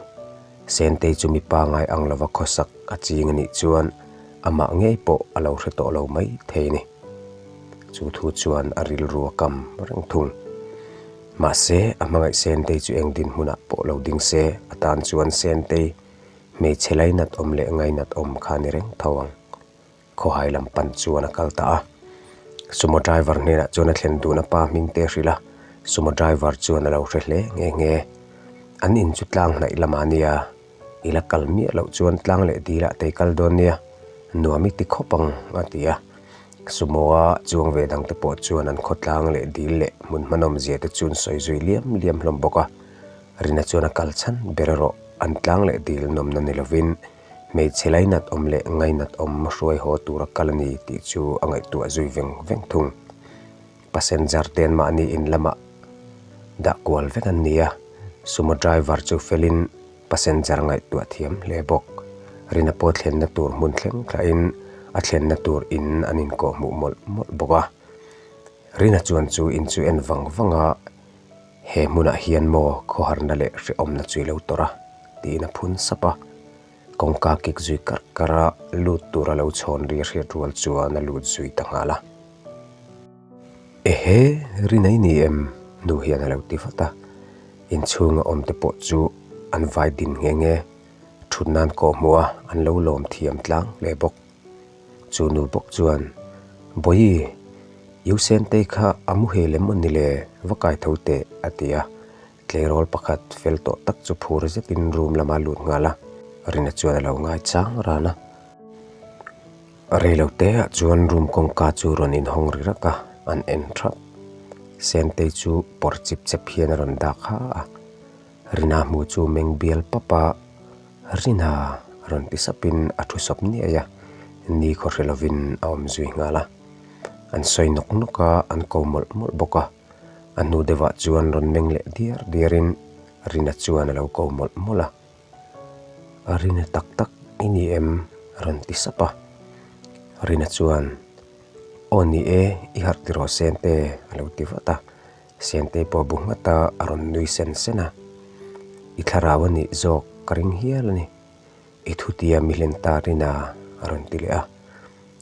Sentei chu mipa ngai ang lova khawsak a ching a nih chuan amah ngei pawh a lo hre tawh lo mai thei a ni. Chu thu chuan a rilru a kam reng thung. Mahse, a hmangaih Sentei chu eng dinhmunah pawh lo ding se, a tan chuan Sentei hmeichhe lainat awm leh ngainat awm kha ni reng tho ang. Khawhai lam pan chuan a kal ta a. Sumo driver hnenah chuan a thlen dun a pa hming te a hrilh a, Sumo driver chuan a lo hre hle nghe nghe. An in chu tlang hnaih lamah a nia, i la kal miah loh chuan tlang leh dilah te i kal dawn nia, nuam i ti khawp ang a ti a. Sumo-a chuang ve dangte pawh chuan an khawtlang leh dil leh hmun hmanawm zia te chu an sawi zui liam liam hlawm bawk a. Rina chuan a kal chhan ber erawh an tlang leh dil nawmna ni lovin Hmeichhe lainat awm leh ngainat awm hruai haw tura kal a ni tih chu a ngaihtuah zui veng veng thung. Passenger te an mahni in lamah dah kual vek an ni a, sumo driver chu felin passenger ngaihtuah thiam hle bawk. Rina pawh thlenna tur hmun thleng thlahin a thlenna tur in an inkawhhmuh mawlh mawlh bawk a. Rina chuan chu in chu en vang vang a, He hmunah hian maw khawharna leh hrehawmna chu i lo tawrh a? tiin a phun sap a. Kawngka kik zui karh karh a, lut tur a lo chhawn ri a hriat rual chuan a lut zui ta nghal a. Ehe, rin a i ni em? Nu hian a lo ti vat a. Inchhunga awmte pawh chu an vai din nghe nghe. Thut nan kawh hmuh a, an lo lawm thiam tlang hle bawk. Chu nu bawk chuan, Bawihi, U Sentei kha a muhil em aw ni le? Va kai tho teh, a ti a. Tleirawl pakhat fel tawh tak chu phur zetin room lama lut nghal a, Rina chuan a lo ngai chang ran a. Reilote ah chuan room kawngka chu rawn inhawng ri rak a, an en thap. Sentei chu pawr chip chep hian a rawn dak ha a. Rina hmu chu meng bial pap a. Rina rawn ti sapin a thu sawp niai a, ni khaw hre lovin a awm zui nghal a. An sawi nawk nawk a, an ko mawlh mawlh bawk a. A hnu deuhah chuan rawn meng leh diar diarin Rina chuan a lo ko mawlh mawlh a. A Rina tak tak i ni em? a rawn ti sap a. Rina chuan, Aw ni e, i harh ti rawh Sente a lo ti vat a. Sente pawh bu nghat a, a rawn nui sen sen a. I thlarau a nih zawk ka ring hial a ni. I thutia mi hlen ta Rina a rawn ti leh a.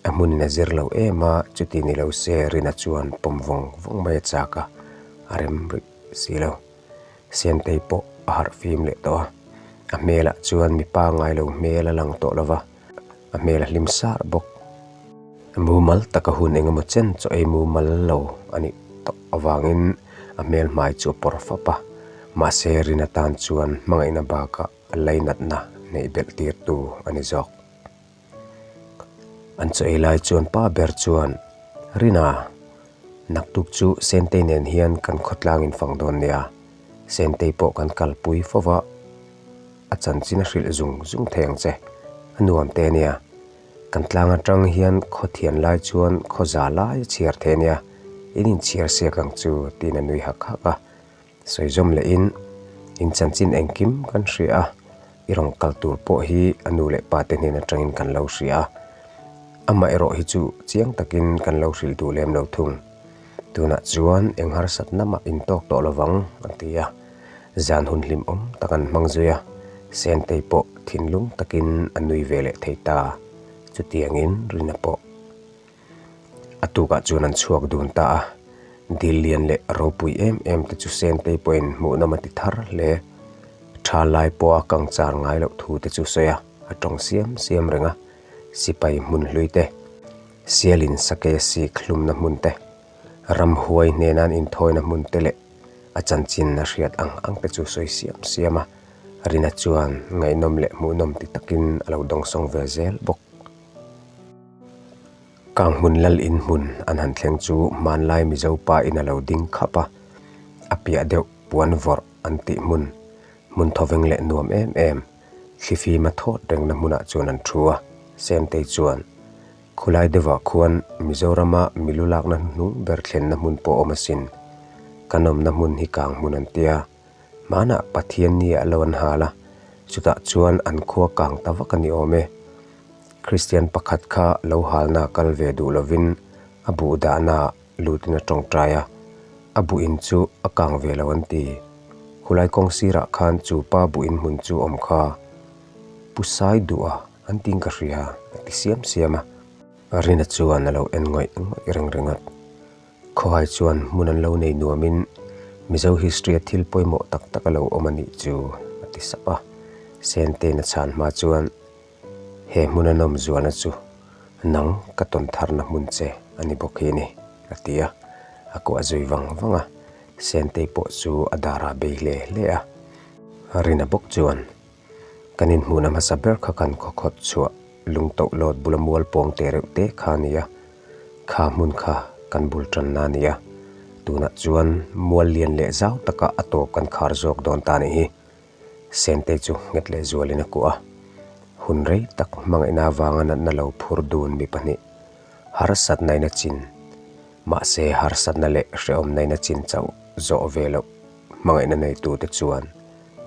A hmunin a zir lo em a, chuti ni lo se Rina chuan pawm vawng vawng mai a chak a, a rem rih si lo. Sentei pawh a harh fim leh tawh a, a hmelah chuan mipa ngai lo hmel a lang tawh lo va, a hmel a hlim sar bawk. Mumal taka hun eng emaw chen chaw ei mumal lo a nih tawh avangin a hmel hmai chu a pawr fap a, mahse Rina tan chuan hmangaihna bakah a lainatna neih belh tirtu a ni zawk. An chaw ei lai chuan pa ber chuan, Rina, naktuk chu Sentei nen hian kan khawtlang in fang dawn nia, Sentei pawh kan kalpui fo va, a chanchin a hrilh zung zung thei ang che, a nuam te nia. Kan tlang atang hian khaw thian lai chuan khaw za lai a chhiar thei nia, in inchhiar siak ang chu, tiin a nui hak hak a. Sawi zawm lehin, In chanchin engkim kan hria a, i rawn kal tur pawh hi a nu leh pa te hnen atangin kan lo hria a. Amah erawh hi chu chiang takin kan lo hrilh duh lem lo thung. Tunah chuan eng harsatna mah in tawk tawh lovang, a ti a. Zan hun hlimawm tak an hmang zui a, Sentei pawh thinlung takin a nui ve leh thei ta. Chutiangin Rina pawh. A tukah chuan an chhuak dun ta a, dil lian leh ropui em em te chu Sentei pawhin hmuhnawm a ti thar hle. Tha lai pawha kang char ngai loh thu te chu sawi a, a tawng siam siam reng a, sipai hmun hlui te, sialin sake sik hlumna hmun te, ramhuai hnena an inthawina hmun te leh a chanchin a hriat ang ang te chu sawi siam siam a, Rina chuan ngaihnawm leh hmuhnawm ti takin a lo dawngsawng ve zel bawk. Kang hmun lal in hmun an han thleng chu hmanlai Mizo pa in a lo ding khap a, a piah deuh puan vawrh an tih hmun, hmun thawveng leh nuam em em, thlifim a thawt rengna hmunah chuan an thu a, Sentei chuan, Khulai deuhah khuan Mizorama milu lakna hnuhnung ber thlenna hmun pawh awm asin, kan awmna hmun hi kang hmun an tia, hmanah Pathian ni ah lo an hal a, chutah chuan an khua kang ta vak a ni awm e. Kristian pakhat kha lo halna kal ve duh lovin a buh dahna lutin a tawngtai a, a buh in chu a kang ve lo an ti. Khulai kawng sirah khan chu pa buh in hmun chu awm kha Pu Sai duh a an tiin ka hria a ti siam siam a. Rina chuan a lo en ngawih ngawih reng ringawt. Khawhai chuan hmun an lo nei nuamin Mizo history a thil pawimawh tak tak a lo awm a nih chu a ti sap a. Sente na chhan hma chuan he hmun a nawm zualna chu nang ka tawn tharna hmun che a ni bawk hi a ni a ti a. A kuah zui vang vang a, Sentei pawh chu a darah bei hle hle a. Rina bawk chuan Kan inhmuhna hmasa ber kha kan khaw khawt chhuah lungtoh lawt bula mual pawng te reuh te kha a ni a, kha hmun kha kan bul tanna a ni a, tunah chuan mual lian leh zau taka a tawp kan khar zawk dawn ta nih hi. Sentei chu nghet leh zualin a kuah a, hun rei tak hmangaihna avanga natna lo phur dun mi pahnih harsatna in a chin, mahse harsatna leh hrehawmna in a chin chauh zawh ve loh hmangaihna neitute chuan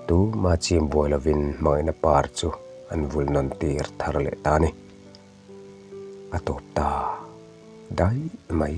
Tuma chim buai lovin hmangaihna par chu an vul nawn tir thar leh ta a ni. A tawp ta daih mai.